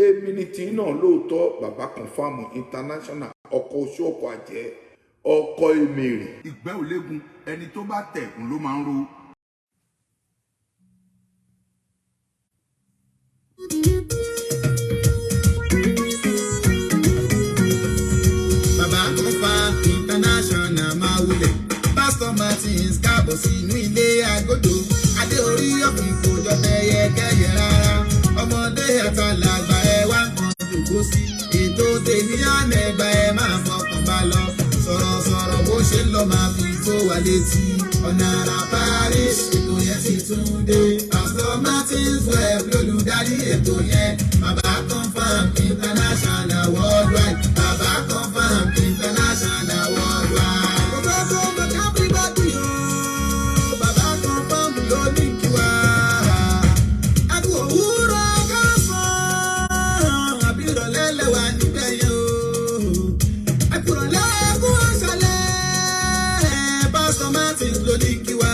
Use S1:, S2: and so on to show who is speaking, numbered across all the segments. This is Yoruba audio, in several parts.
S1: Èmi ni tí náà lóòótọ́, Bàbá Confam International, ọkọ̀ oṣù, ọkọ̀ àjẹ́, ọkọ̀ èmèrè. Ìgbẹ́ ò léegun, ẹni tó bá tẹ̀ ń ló máa ń ro.
S2: Bàbá Confam International, máa wulẹ̀. Pásítọ̀ Martins, káàbọ̀ sínú ilé agodo. Adé orí ọ̀kìn kò jọ tẹyẹkẹyẹ rárá. Ọmọdé àtàlàgbà, ẹ wá nǹkan jòkó sí. Ètò tèmi ànẹ́gbà, ẹ máa fọkàn bá lọ. Sọ̀rọ̀sọ̀rọ̀ bó ṣe ń lọ, máa fi tó wa létí. Ọ̀nà Àrà Parish, ètò yẹn ti tún dé. Pásítọ̀ Martins Web lólùdarí ètò yẹn. Bàbá Confam International worldwide. Bàbá Confam International worldwide. Kò tó tó mọ̀ everybody o. Bàbá Confam ló ní kí wá. Ẹkú òwúrọ̀, kásán, àbí ìrọ̀lẹ́ lẹ́wà níbẹ̀ yẹn o. Ẹkú ìrọ̀lẹ́, ẹkú àṣálẹ́. Pásítọ̀ Martins ló ní kí wá.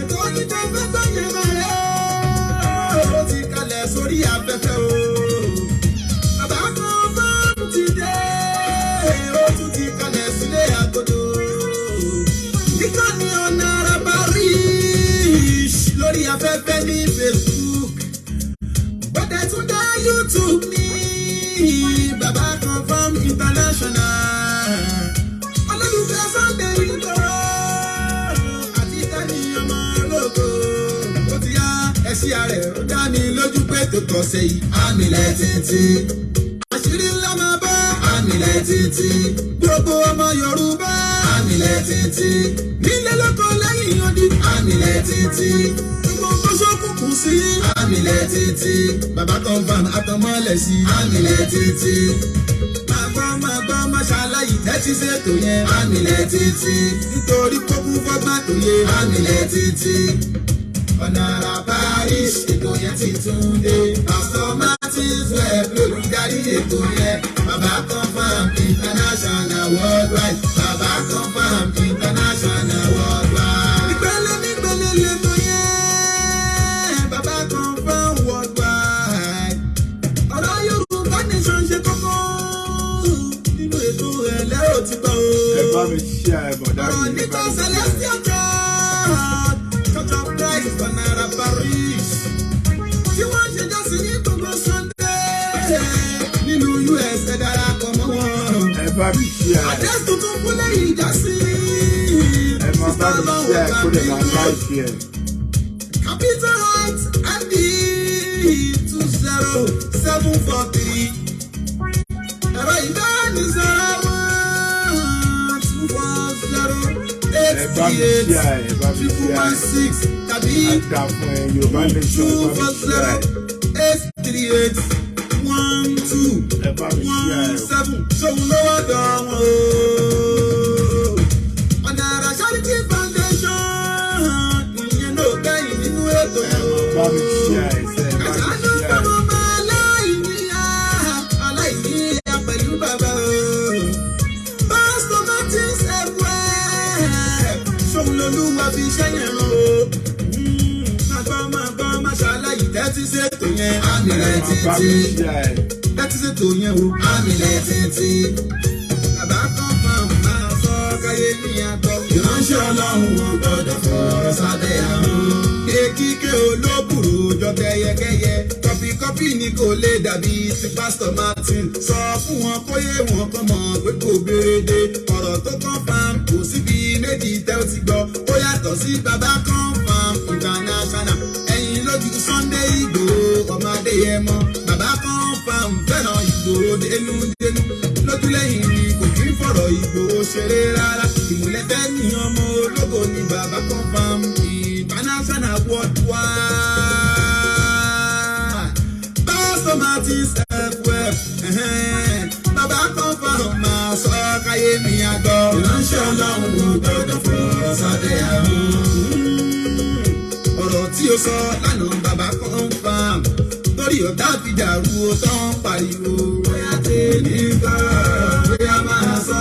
S2: Ètò oníṣẹ́ fẹ́ tó yẹn máa rẹ̀ ó ti kalẹ̀ sórí afẹ́fẹ́ o. Bàbá Confam ti dé, ó tún ti kalẹ̀ sílé àgọ́dọ̀. Ìkànnì Ọ̀nà Àrà Parish lórí afẹ́fẹ́ ní Facebook. Bọ́dẹ̀ tún dé YouTube ní Bàbá Confam International. Olólùfẹ́ Sunday Igboho àti Tani ọmọ ológo. Ó ti yá, ẹṣí rẹ̀, ó dá mi lójú pé tó tọ̀sẹ̀ yìí. Àmìlẹ̀ títí. Àṣírí ńlá máa bá àmìlẹ̀ títí. Gbogbo ọmọ Yorùbá, àmìlẹ̀ títí. Nílé lóko, lẹ́yìn odi, àmìlẹ̀ títí. Gbogbo tó ṣókùnkùn sí. Àmìlẹ̀ títí. Bàbá Confam àtọmọ́lẹ̀ sí. Àmìlẹ̀ títí. Máa gbọ́, máa gbọ́, máa ṣàlàyé, tẹ́tí ṣètò yẹn. Àmìlẹ̀ títí. Nítorí kókún fọ́gbọ́n tó yé. Àmìlẹ̀ títí. Ọ̀nà Àrà Parish, ètò yẹn ti tún dé. Pastor Martins Web lólùdarí ètò yẹn. Bàbá Confam International worldwide. Bàbá Confam International worldwide. Ìpele nípele lètò yẹn. Bàbá Confam worldwide. Ọ̀rọ̀ Yorùbá Nation ṣe kókó. Nínú ètò ẹ̀ lẹ́rọ̀ ti gbọ́ o.
S1: Ẹ bá mi share ẹ, bọ̀dá
S2: Ọ̀rọ̀
S1: mi, ẹ
S2: nípa
S1: bá mi share ẹ.
S2: Celestial Church, Church of Christ, Ọ̀nà Àrà Parish, tí wọ́n ń ṣe jọ́sìn ní gbogbo Sunday nínú US, ẹ darapọ̀ mọ́ wọn.
S1: Ẹ bá mi share ẹ.
S2: Àdírẹ́sì tuntun fúnlẹ̀ ìjọsìn.
S1: Ẹ máa bá mi share ẹ, kó lè máa like ẹ.
S2: Capital Heights, MD 20743. Ẹ̀rọ ìbánisọ̀rọ̀ wọn, 240 eight
S1: Ẹ bá mi
S2: three eight
S1: share ẹ, ẹ bá mi
S2: triple
S1: share
S2: one
S1: ẹ.
S2: six tàbí
S1: Á dà fún ẹ, Yorùbá Nation,
S2: two
S1: ẹ bá
S2: four
S1: mi
S2: zero
S1: share ẹ.
S2: 838 12
S1: Ẹ bá mi share
S2: one
S1: ẹ o.
S2: seven. Ṣòun ló wá dọ̀ wọ́n o. Ọ̀nà Àrà Charity Foundation, ìyẹn náà kẹ́yìn nínú ètò
S1: Ẹ máa bá mi share ẹ sẹ́, ẹ bá mi
S2: Àṣàánú
S1: share ẹ.
S2: fọmọ ọmọ aláìníyá, aláìníyá pẹ̀lú bàbá o. Pásítọ̀ Martins ẹ̀wẹ̀, ṣòun lolúwa fi iṣẹ́ yẹn rán o. Máa gbọ́, máa gbọ́, máa ṣàlàyé, tẹ́tí ṣètò yẹn. Àmìlẹ̀
S1: Ẹ máa bá
S2: títí
S1: mi share ẹ.
S2: Tẹ́tí ṣètò yẹn o. Àmìlẹ̀ títí. Bàbá Confam máa sọ káyé ní àgbọ̀. Ìránṣẹ́ Ọlọ́run ò gbọ́dọ̀ fọ̀rọ̀ sábẹ́ àrùn. Èkíkẹ́ olóbùrò jọ kẹyẹkẹyẹ. Copy copy ni, kò lè dàbí ti Pásítọ̀ Martin. Sọ fún wọn kóyè wọn kọ́ mọ̀ pé kò béèrè. Ọ̀rọ̀ tó confam, kò síbi méjì tẹ́ ó ti gbọ́. Ó yàtọ̀ sí Bàbá Confam International. Ẹ̀yin lójú Sunday Ìgbòho, ọmọ Adéyẹmọ. Bàbá Confam fẹ́ràn Ìgbòho dénúdénú. Lójúlẹ́yìn ni, kò kí ń fọ̀rọ̀ Ìgbòho ṣeré rárá. Ìmùlẹ̀tẹ́ ní ọmọ ológo ni Bàbá Confam International worldwide. Pastor Martins FF, Bàbá Confam máa sọ káyé mi àgọ́. Ìránṣẹ́ Ọlọ́run ò gbọ́dọ̀ fọ̀rọ̀ sábẹ́ àrùn. Ọ̀rọ̀ tí ó sọ lánàá, Bàbá Confam, torí ọ̀tá fi dàrú ó tán pariwo. Bóyá tèmi kọ́, bóyá máa sọ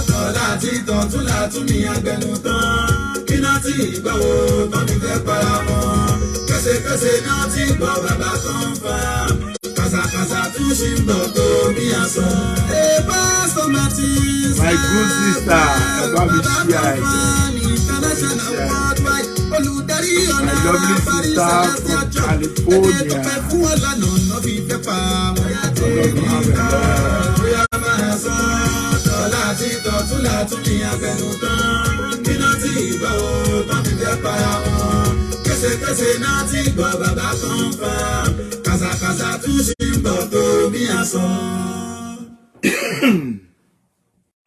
S2: tọ́lá tí tọ̀tún látún ní agbẹnu tán. Kíná tí ìgbà wo tán fi fẹ́ para wọn. Kẹsẹ̀kẹsẹ̀ náà ti gbọ́ Bàbá Confam. ṣì ń bọ̀ tó bí aṣọ. Ẹ Pastor Martins.
S1: My good sister, ẹ bá mi share ẹ jọ̀ọ́.
S2: International worldwide. Olùdarí ọ̀nà
S1: My lovely sister from California.
S2: Fún wọn lánàá náà fi fẹ́ pa wọn.
S1: Ọlọ́run á rẹ̀ lọ́wọ́.
S2: Bóyá máa sọ tọ́lá àti tọ̀túnlá tún ní abẹnú tán. Kíná tí ìgbọ́ o tán fi fẹ́ para wọn. Késekése náà ti gbọ́ bàbá kan fà. Kàsàkàsà tún ṣì ń bọ̀ tó bí aṣọ.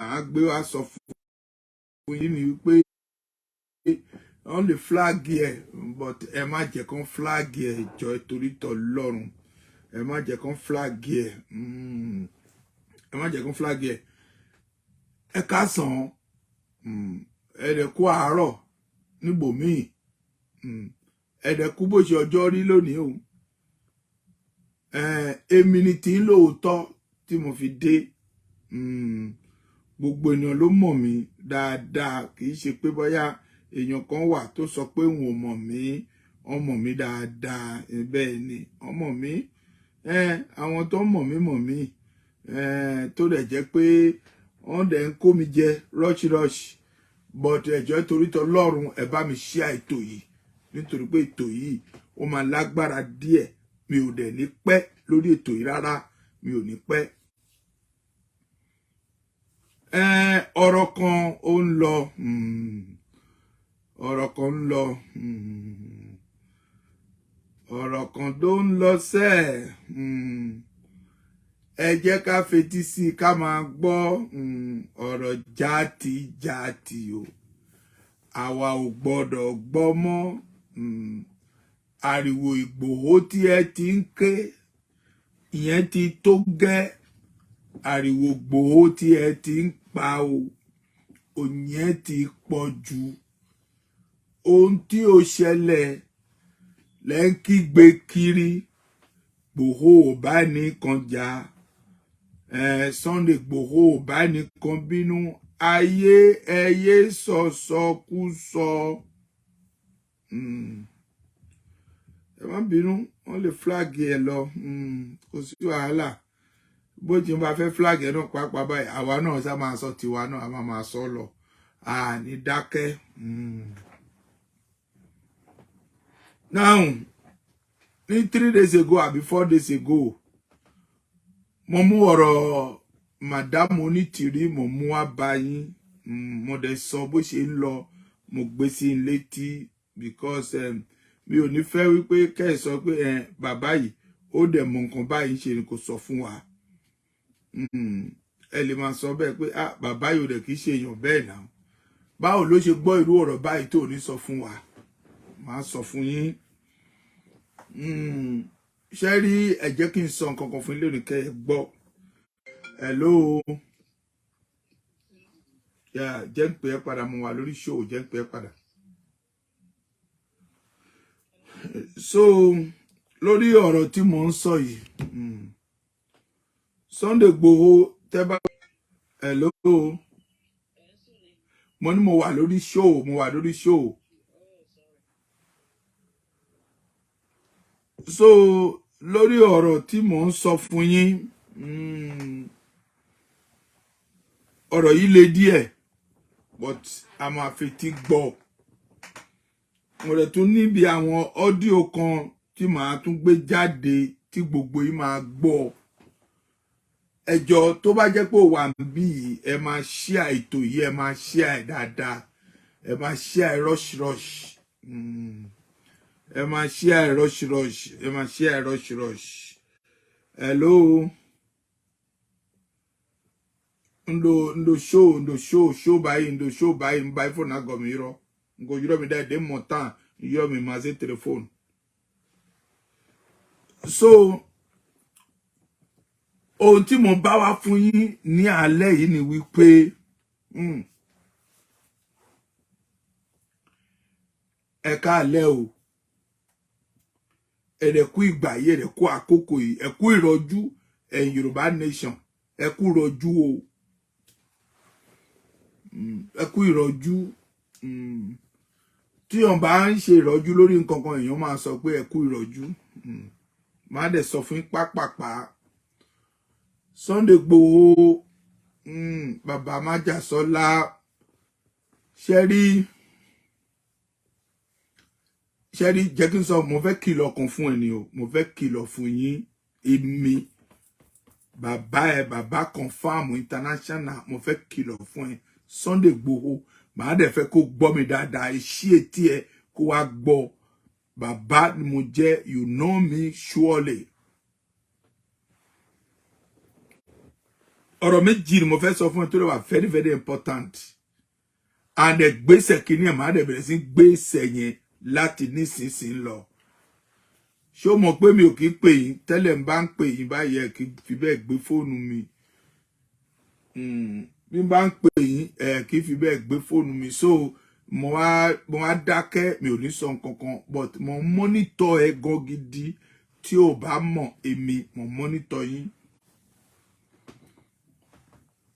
S1: À á gbé wá sọ fún yín ni wípé wọ́n lè flag ẹ̀, but ẹ má jẹ́ kán flag ẹ̀ jọ, torí tọ̀ lọ́rùn. Ẹ má jẹ́ kán flag ẹ̀, ẹ má jẹ́ kán flag ẹ̀. Ẹ káàsán, ẹ dẹ̀ kú àárọ̀ níbòmíì, ẹ dẹ̀ kú bó ṣe ọjọ́ rí lónìí o. Èmi ni tí ń lóòótọ́ tí mo fi dé. Gbogbo ènìyàn ló mọ̀ mí dáadáa. Kì í ṣe pé bóyá èèyàn kan wà tó sọ pé òun ò mọ̀ mí. Wọ́n mọ̀ mí dáadáa. Bẹ́ẹ̀ ni, wọ́n mọ̀ mí. Àwọn tó mọ̀ mí mọ̀ mí, tó dẹ̀ jẹ́ pé wọ́n dẹ̀ ń kó mi jẹ rush rush. But ẹ̀jọ́, torí tọlọ́run, ẹ bá mi share ètò yìí, nítorí pé ètò yìí ó máa lágbára díẹ̀. Mi ò dẹ̀ ní pẹ́ lórí ètò yìí rárá, mi ò ní pẹ́. Ọ̀rọ̀ kan ó ń lọ, ọ̀rọ̀ kan ń lọ, ọ̀rọ̀ kan tó ń lọ sẹ́ẹ̀. Ẹ jẹ́ ká fetí sí i, ká máa gbọ́ ọ̀rọ̀ játijáti o. Àwa ò gbọ́dọ̀ gbọ́ mọ́. Ariwo Ìgbòho tí ẹ ti ń ké, ìyẹn ti tó gẹ́. Ariwo Ìgbòho tí ẹ ti ń pa o, òyìn ti pọ̀ jù. Ohun tí ó ṣẹlẹ̀ lẹ́ ń kígbe kiri. Ìgbòho ò bá nìkan jà, Sunday Ìgbòho ò bá nìkan bínú. Ayé, ẹyẹ sọsọkúsọ. Ẹ má bínú, wọ́n lè flag ẹ lọ, kò sí wàhálà. Bó ti ń bá fẹ́ flag ẹ náà pàápàá báyìí, àwa náà sá máa sọ tiwa náà, a máa máa sọ lọ, a ní dákẹ́. Now, ní 3 days ago àbí 4 days ago, mo mú ọ̀rọ̀ Madam Onítìrí, mo mú wá bá yín. Mo dẹ̀ sọ bó ṣe ń lọ, mo gbé sí i létí, because mi ò ní fẹ́ wípé kẹ́ ẹ̀ sọ pé bàbá yìí ó dẹ̀ mọ nǹkan báyìí ń ṣe ni kò sọ fún wa. Ẹ lè máa sọ bẹ́ẹ̀ pé, ah, bàbá yìí ò dẹ̀ kì í ṣe èèyàn bẹ́ẹ̀ náà, báwo ló ṣe gbọ́ irú ọ̀rọ̀ báyìí tó ní sọ fún wa? Màá sọ fún yín. Ṣé rí, ẹ jẹ́ kí n sọ nǹkan kan fún yín lónìí kẹ́ ẹ gbọ́. Hello, yeah, jẹ́ ń pè é padà, mo wà lórí show, jẹ́ ń pè é padà. So lórí ọ̀rọ̀ tí mò ń sọ yìí, Sunday Igboho, tẹ́ bá, hello, mo ní mo wà lórí show, mo wà lórí show. So lórí ọ̀rọ̀ tí mò ń sọ fún yín, ọ̀rọ̀ yìí le díẹ̀, but a máa fetí gbọ́. Mo rẹ̀ tún níbi àwọn audio kan tí màá tún gbé jáde tí gbogbo yìí máa gbọ́. Ẹjọ́, tó bá jẹ́ pé ó wà níbí yìí, ẹ máa share ètò yìí, ẹ máa share ẹ̀ dáadáa, ẹ máa share ẹ̀ rush rush, ẹ máa share ẹ̀ rush rush, ẹ máa share ẹ̀ rush rush. Hello, ndo show, ndo show show báyìí, ndo show báyìí ń báyìí fóònù àgọ́ mi rọ nko yúrọ mi dáa dé mọ̀ tán yúrọ mi máa ṣe tẹlifóònù. So ohun tí mo bá wá fún yín ní alẹ́ yìí ni wípé, ẹ káalẹ́ o, ẹ̀rẹ̀kú ìgbà yìí, ẹ̀rẹ̀kú àkókò yìí, ẹ̀kú ìrọ̀jú, ẹ̀yin Yorùbá nation, ẹ̀kú ìrọ̀jú o, ẹ̀kú ìrọ̀jú. Tí èèyàn bá ń ṣe ìrọ̀jú lórí nǹkan kan, èèyàn máa sọ pé ẹ̀kú ìrọ̀jú. Máa dẹ̀ sọ fún yín pápápá. Sunday Igboho, bàbá májàsọ́lá, ṣẹ́rí ṣẹ́rí, jẹ́ kí n sọ, mo fẹ́ kìlọ̀ kan fún ẹ ni o. Mo fẹ́ kìlọ̀ fún yín. Èmi bàbá ẹ, bàbá Confam International, mo fẹ́ kìlọ̀ fún ẹ, Sunday Igboho. Màá dẹ̀ fẹ́ kó gbọ́ mi dáadáa, iṣẹ́ etí ẹ kó wá gbọ́. Bàbá ni mo jẹ́, you know me surely. Ọ̀rọ̀ méjì ni mo fẹ́ sọ fún ẹ tó lè wà very very important, and gbèsè kìíní ẹ̀, máa dẹ̀ bẹ̀rẹ̀ sí gbèsè yẹn láti nísinsìnyí lọ. Ṣé o mọ̀ pé mi ò kì í pè yín tẹ́lẹ̀? Ń bá ń pè yín báyìí, ẹ kì í fi bẹ́ẹ̀ gbé fóònù mi. Bí n bá ń pè yín, ẹ kì í fi bẹ́ẹ̀ gbé fóònù mi, so mo wá dákẹ́, mi ò ní sọ nǹkan kan, but mo monitor ẹ gan gidi. Tí o bá mọ̀, èmi mo monitor yín,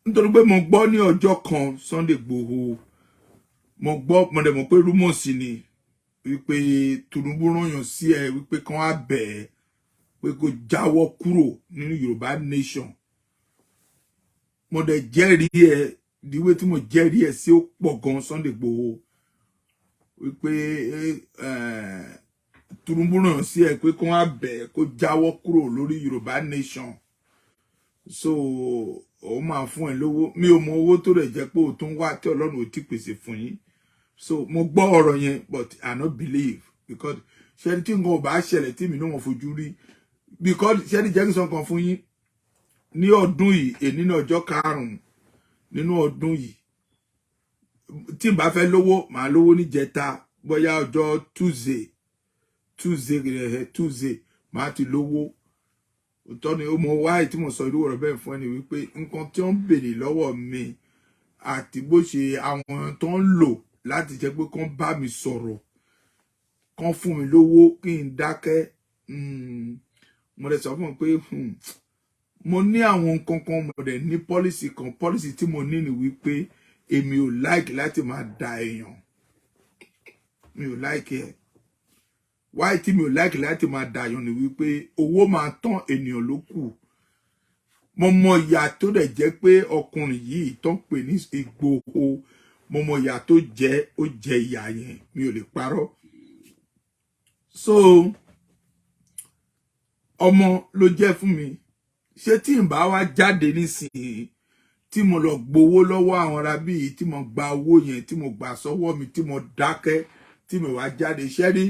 S1: nítorí pé mo gbọ́ ní ọjọ́ kan, Sunday Igboho, mo gbọ́, mo dẹ̀ mọ̀ pé rumours ni, wípé Tinubu rányàn sí ẹ wípé kán á bẹ̀ ẹ́ pé kó jáwọ́ kúrò nínú Yorùbá Nation. Mo dẹ̀ jẹ́rìí ẹ, ìdíwé tí mo jẹ́rìí ẹ sí ó pọ̀ gan, Sunday Igboho, wípé Tinubu rányàn sí ẹ pé kán á bẹ̀ ẹ́ kó jáwọ́ kúrò lórí Yorùbá Nation, so òun máa fún ẹ lówó. Mi ò mọ owó tó rẹ̀ jẹ́ pé òun tún wá tí Ọlọ́run ò tí pèsè fún yín. So mo gbọ́ ọ̀rọ̀ yẹn, but I no believe, because ṣẹ́ni tí nǹkan ò bá ṣẹlẹ̀ tí mi náà wọ́n fojú rí, because ṣẹ́ni, jẹ́ kí n sọ nǹkan fún yín. Ní ọdún yìí, èní ní ọjọ́ 5 nínú ọdún yìí, tí n bá fẹ́ lówó, màá lówó níjẹta, bóyá ọjọ́ Tuesday, màá ti lówó. Òótọ́ ni ó mọ wáyé tí mo sọ irú ọ̀rọ̀ bẹ́ẹ̀ fún ẹni wípé nǹkan tí wọ́n ń béèrè lọ́wọ́ mi àti bó ṣe àwọn tó ń lò láti jẹ́ pé kán bá mi sọ̀rọ̀, kán fún mi lówó kí n dákẹ́. Mo lè sọ fún wọn pé mo ní àwọn nǹkan kan, mo dẹ̀ ní policy kan. Policy tí mo ní ni wípé èmi ò like láti máa da èèyàn. Mi ò like ẹ̀. Wáyé tí mi ò like láti máa da èèyàn ni wípé owó máa tán, ènìyàn ló kù. Mo mọ ìyà tó dẹ̀ jẹ́ pé ọkùnrin yìí tó ń pè ní Ìgbòho, mo mọ ìyà tó jẹ́, ó jẹ ìyà yẹn, mi ò lè parọ́. So ọmọ ló jẹ́ fún mi. Ṣé tí n bá wá jáde nísìnyí, tí mo lọ gbowó lọ́wọ́ àwọn arábí yìí, tí mo gba owó yẹn, tí mo gbà sọ́wọ́ mi, tí mo dákẹ́, tí mi wá jáde, ṣẹ́ rí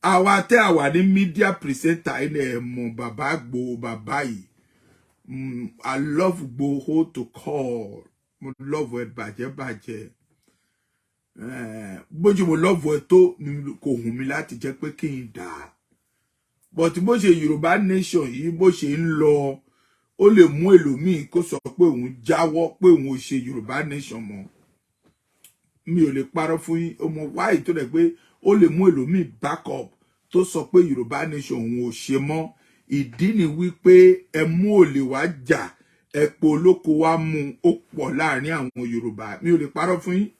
S1: àwa tẹ́ àwa ní media presenter ilẹ̀ ẹ̀ mọ̀ bàbá Ìgbòho, bàbá yìí, I love Igboho to call. Mo love ẹ bàjẹ́ bàjẹ́. Bójú mo love ẹ tó ni kò hùn mí láti jẹ́ pé kí n dà á, but bó ṣe Yorùbá Nation yìí, bó ṣe ń lọ, ó lè mú èlòmíì kó sọ pé òun jáwọ́, pé òun ò ṣe Yorùbá Nation mọ́. Mi ò lè parọ́ fún yín. Ọmọ wáyé tó dẹ̀ pé ó lè mú èlòmíì back up tó sọ pé Yorùbá Nation òun ò ṣe mọ́. Ìdí ni wípé ẹ mú olè wá jà, ẹ po olóko wá mú, ó pọ̀ láàrin àwọn Yorùbá. Mi ò lè parọ́ fún yín.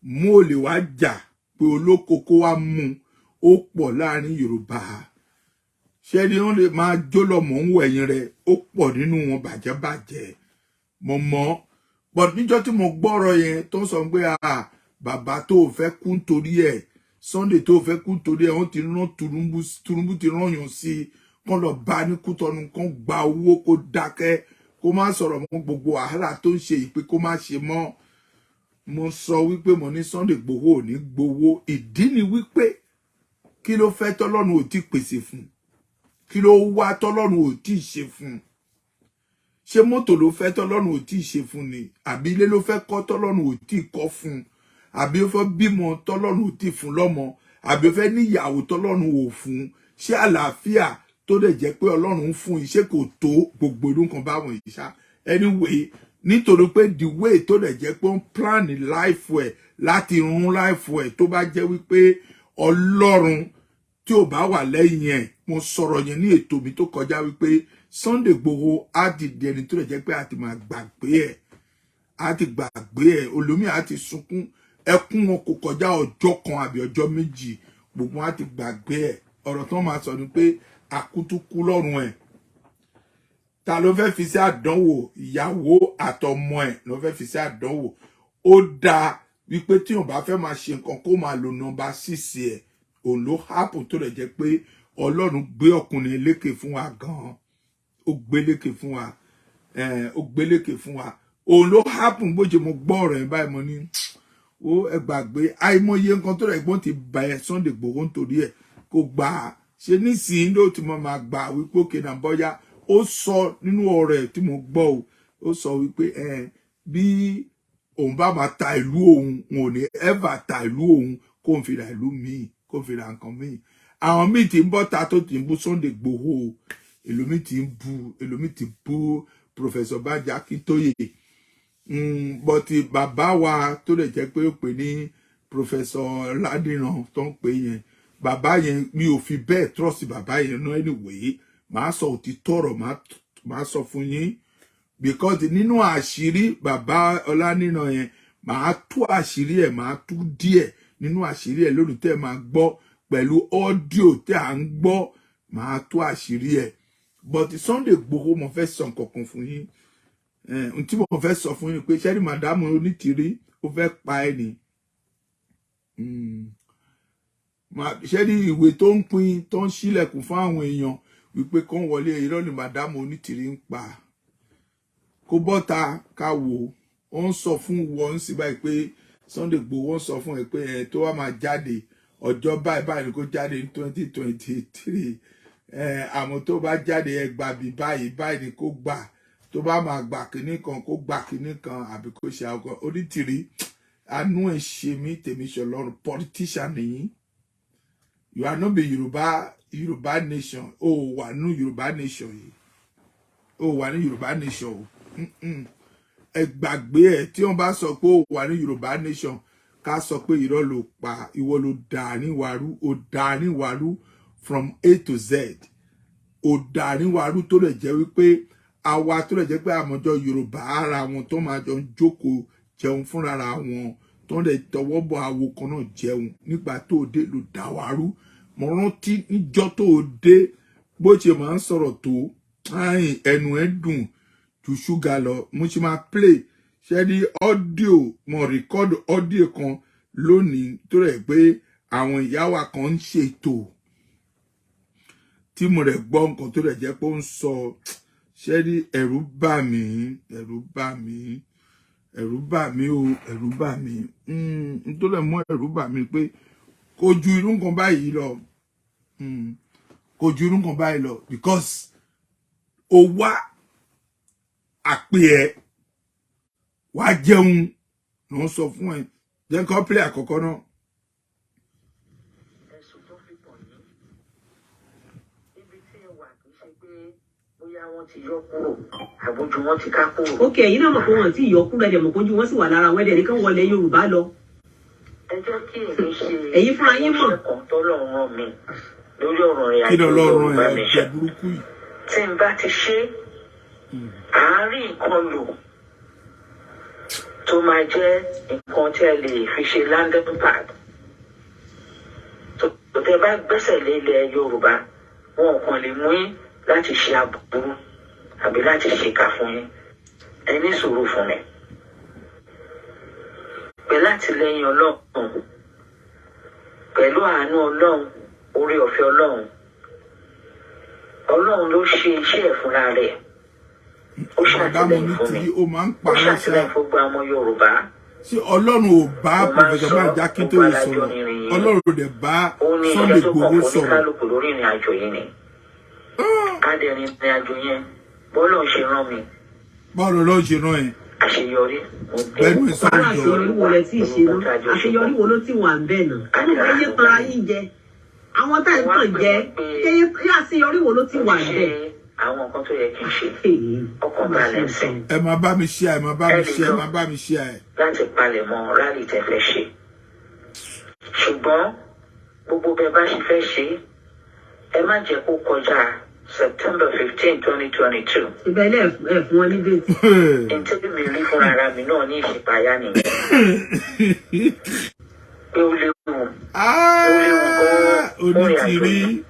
S1: Mú olè wá jà, pé olóko kó wá mú, ó pọ̀ láàrin Yorùbá. Ṣé ni wọ́n lè máa jó lọ́mọ ń wọ ẹ̀yìn rẹ̀? Ó pọ̀ nínú wọn bàjẹ́bàjẹ́. Mo mọ̀, but níjọ́ tí mo gbọ́rọ̀ yẹn tó ń sọ pé, ah, bàbá tó o fẹ́ kú nítorí ẹ̀, Sunday tó o fẹ́ kú nítorí ẹ̀, wọ́n ti rán Tinubu, Tinubu ti rán yàn sí i, kán lọ bá ní Kútọ́nù, kán gba owó kó dákẹ́, kó má sọ̀rọ̀ mọ́, gbogbo wàhálà tó ń ṣe yìí, pé kó má ṣe mọ́. Mo sọ wípé mo ní Sunday Igboho ò ní gbowó. Ìdí ni wípé kí ló fẹ́ tọ́lọ́run ò tí pèsè fún? Kí ló wá tọ́lọ́run ò tí ṣe fún? Ṣé mọ́tò ló fẹ́ tọ́lọ́run ò tí ṣe fún ni? Àbí ilé ló fẹ́ kọ́ tọ́lọ́run ò tí kọ́ fún? Àbí ó fẹ́ bímọ tọ́lọ́run ò tí fún lọ́mọ? Àbí ó fẹ́ níyàwó tọ́lọ́run ò fún? Ṣé àlàáfíà tó dẹ̀ jẹ́ pé Ọlọ́run ń fún iṣẹ́ kò tó gbogbo irú nǹkan báwọn yìí ṣá? Anyway, nítorí pé the way tó dẹ̀ jẹ́ pé ó ń plan life ẹ̀ láti run life ẹ̀, tó bá jẹ́ wípé Ọlọ́run tí ò bá wà lẹ́yìn ẹ̀, mo sọ̀rọ̀ yẹn ní ètò mi tó kọjá wípé Sunday Igboho á ti di ẹni tó lè jẹ́ pé a ti máa gbàgbé ẹ̀, á ti gbàgbé ẹ̀. Olómi á ti sunkún ẹkún wọn kò kọjá ọjọ́ kan àbí ọjọ́ 2, gbogbo wọn á ti gbàgbé ẹ̀. Ọ̀rọ̀ tó máa sọ ni pé àkútúkú lọ́rùn ẹ̀. Ta ló fẹ́ fi sí àdánwò? Ìyàwó àtọmọ ẹ̀ ló fẹ́ fi sí àdánwò. Ó dáa wípé tí òun bá fẹ́ máa ṣe nǹkan, kó máa lo number 6 ẹ̀. Òun ló happen tó rẹ̀ jẹ́ pé Ọlọ́run gbé ọkùnrin lékè fún wa gan-an. Ó gbé lékè fún wa, ó gbé lékè fún wa. Òun ló happen. Bó ṣe mo gbọ́ ọ̀rọ̀ yẹn báyìí, mo ní ó ẹ gbàgbé. Àìmọye nǹkan tó rẹ̀ gbọ́n ti bá ẹ Sunday Igboho nítorí ẹ̀ kó gbà á ṣe. Nísìnyí ló ti mọ máa gbà wípé òkè náà bọ́yá ó sọ nínú ọ̀rọ̀ ẹ̀ tí mo gbọ́ o, ó sọ wípé ẹ bí òun bá máa ta ìlú òun, òun ò ní ever ta ìlú òun kó n fi ra ìlú míì, kó n fi ra nǹkan míì. Àwọn míì tí ń bọ́ ta tó ti ń bú Sunday Igboho o. Èlòmíì ti ń bú, èlòmíì ti bú Professor Banji Akintoye. But bàbá wa tó lè jẹ́ pé ó pè ní Professor Ládìran tó ń pè yẹn, bàbá yẹn, mi ò fi bẹ́ẹ̀ trust bàbá yẹn náà. Anyway, màá sọ òtítọ́ ọ̀rọ̀, màá sọ fún yín, because nínú àṣírí bàbá Ọlánìran yẹn, màá tú àṣírí ẹ̀, màá tú díẹ̀ nínú àṣírí ẹ̀ lónìí tẹ́ ẹ máa gbọ́ pẹ̀lú audio tẹ́ à ń gbọ́. Màá tú àṣírí ẹ̀. But Sunday Igboho, mo fẹ́ sọ nǹkan kan fún yín. N tí mo fẹ́ sọ fún yín pé sẹ́ni madam Onítìrí, ó fẹ́ pa ẹ́ ni. Ṣẹ́ni ìwé tó ń pín, tó ń ṣílẹ̀kùn fún àwọn èèyàn wípé kán wọlé, irọ́ ni madam Onítìrí ń pa. Kó bọ́ta ká wò ó. Ń sọ fún wọn sí báyìí pé Sunday Igboho ń sọ fún ẹ pé ẹ tó wá máa jáde ọjọ́ báyìí báyìí ni kó jáde ní 2023 ẹ. Àmọ́ tó bá jáde, ẹ gbà bí báyìí báyìí ni kó gbà, tó bá máa gbà kínní kan, kó gbà kínní kan, àbí kó ṣe àwọn. Onítìrí, àánú ẹ ṣe mí, tèmi ṣe Ọlọ́run. Politician nìyí. You are not be Yorùbá nation. Ó wà ní Yorùbá nation yìí, ó wà ní Yorùbá nation o. Ẹ gbàgbé ẹ. Tí wọ́n bá sọ pé ó wà ní Yorùbá nation, ká sọ pé irọ́ ló pa. Ìwọ ló dà ní wàrú, ó dà ní wàrú from A to Z. Ó dà ní wàrú tó lè jẹ́ wípé àwa tó lè jẹ́ pé àmọ́jọ Yorùbá ara wọn tó máa jọ ń jókòó jẹun fúnra wọn, tó ń lè tọwọ́ bọ̀ àwo kan náà jẹun, nígbà tó o dé ló dà wàrú. Mo rántí níjọ́ tó o dé, bó ṣe máa ń sọ̀rọ̀ tó ẹnu ẹ̀ dùn ju ṣúgà lọ. Mo ṣe máa play ṣe ní audio, mo record audio kan lónìí tó rẹ̀ pé àwọn ìyá wa kan ń ṣètò tí mo rẹ̀ gbọ́ nǹkan tó rẹ̀ jẹ́ pé ó ń sọ. Ṣe ní ẹ̀rù bà mí, ẹ̀rù bà mí, ẹ̀rù bà mí o, ẹ̀rù bà mí. N tó lè mú ẹ̀rù bà mí pé kò ju irú nǹkan báyìí lọ, kò ju irú nǹkan báyìí lọ, because ó wá àpè ẹ wá jẹun ló ń sọ fún ẹ. Jẹ́ kó play àkọ́kọ́ náà.
S3: Ẹ̀sùn tó fi kàn yín, ibi tí ẹ wà, kì í ṣe pé bóyá wọ́n ti yọ kúrò àbójú wọn ti ká kúrò.
S4: Ok, ẹ̀yin náà mọ̀ pé wọ́n ti yọ kúrò, ẹ̀dẹ̀ mọ̀ pójú wọ́n sì wà lára wọn, ẹ̀dẹ̀ nìkan wọlé Yorùbá lọ.
S3: Ẹ jẹ́ kí èmi ṣe
S4: Ẹ̀yin fúnra yín mọ̀.
S3: iṣẹ́ kan tọ́lọ́run rán mi lórí ọ̀rọ̀ ìrìn
S1: Kí
S3: àjò
S1: ni Ọlọ́run
S3: Yorùbá
S1: ẹ
S3: nation.
S1: jẹ burúkú yìí?
S3: Tí n bá ti ṣe àárín nǹkan lò tó máa jẹ́ nǹkan tí ẹ lè fi ṣe landing pad tó tẹ bá gbẹ́sẹ̀ lé ilẹ̀ Yorùbá, wọn kàn lè mú yín láti ṣe aburú àbí láti ṣèkà fún yín. Ẹ ní sùúrù fún mi. Pẹ̀lú àtìlẹ́yìn Ọlọ́run, pẹ̀lú àánú Ọlọ́run, orí ọ̀fẹ́ Ọlọ́run, Ọlọ́run ló ṣe iṣẹ́ ẹ̀ fúnra rẹ̀. Ó
S1: Madam
S3: ṣàtìlẹ́yìn fún mi,
S1: Onítìrí, ó máa ń
S3: ó
S1: parọ́ ṣá.
S3: ṣàtìlẹ́yìn fún gbogbo àwọn Yorùbá.
S1: Ṣé Ọlọ́run ò bá
S3: Mo máa ń
S1: Professor
S3: sọ,
S1: Banji Akíntóyè
S3: gbogbo alájọ
S1: sọ̀rọ̀?
S3: nìrìn yìí.
S1: Ọlọ́run ò dẹ̀ bá
S3: Ó ní
S1: Sunday
S3: iṣẹ́ tó kàn
S1: Igboho
S3: fún
S1: sọ̀rọ̀?
S3: oníkálukú lórí ìrìn àjò yìí ni. Ká dẹ̀ rin ìrìn àjò yẹn bọ́lọ̀ ṣe rán mi.
S1: Báwo lọ́lọ́run ṣe rán ẹ?
S3: Àṣeyọrí mo dé.
S1: Bẹ́ẹ̀ni ẹ sọ̀rọ̀
S4: Irú àṣeyọrí wo lẹ tí ì ṣe náà? Àṣeyọrí wo ló ti wà ń bẹ̀ náà? Ẹnu ẹ yé tanra yín jẹ, àwọn tá ẹ̀ ń tàn jẹ ṣé àṣeyọrí wo ló ti wà ń
S3: ṣe
S4: bẹ̀?
S3: Àwọn nǹkan tó yẹ kí n ṣe, ọkàn balẹ̀ sí
S1: Ẹ máa bá mi ṣe, ẹ máa bá mi ṣe, ẹ máa bá mi ṣe ẹ.
S3: láti palẹ̀mọ́ rally tẹ́ fẹ́ ṣe, ṣùgbọ́n gbogbo bẹ́ẹ̀ bá ṣe fẹ́ ṣe, ẹ má jẹ́ kó kọjá September 15, 2022.
S4: Ibẹ̀ ilé ẹ̀ fún wọn ní date.
S3: Ntí mi rí fúnra ara mi náà ní ìṣípayá nìyẹn pé ó léwu, ó léwu gan-an fún ìrìn àjò
S1: Onítìrí
S3: yìí,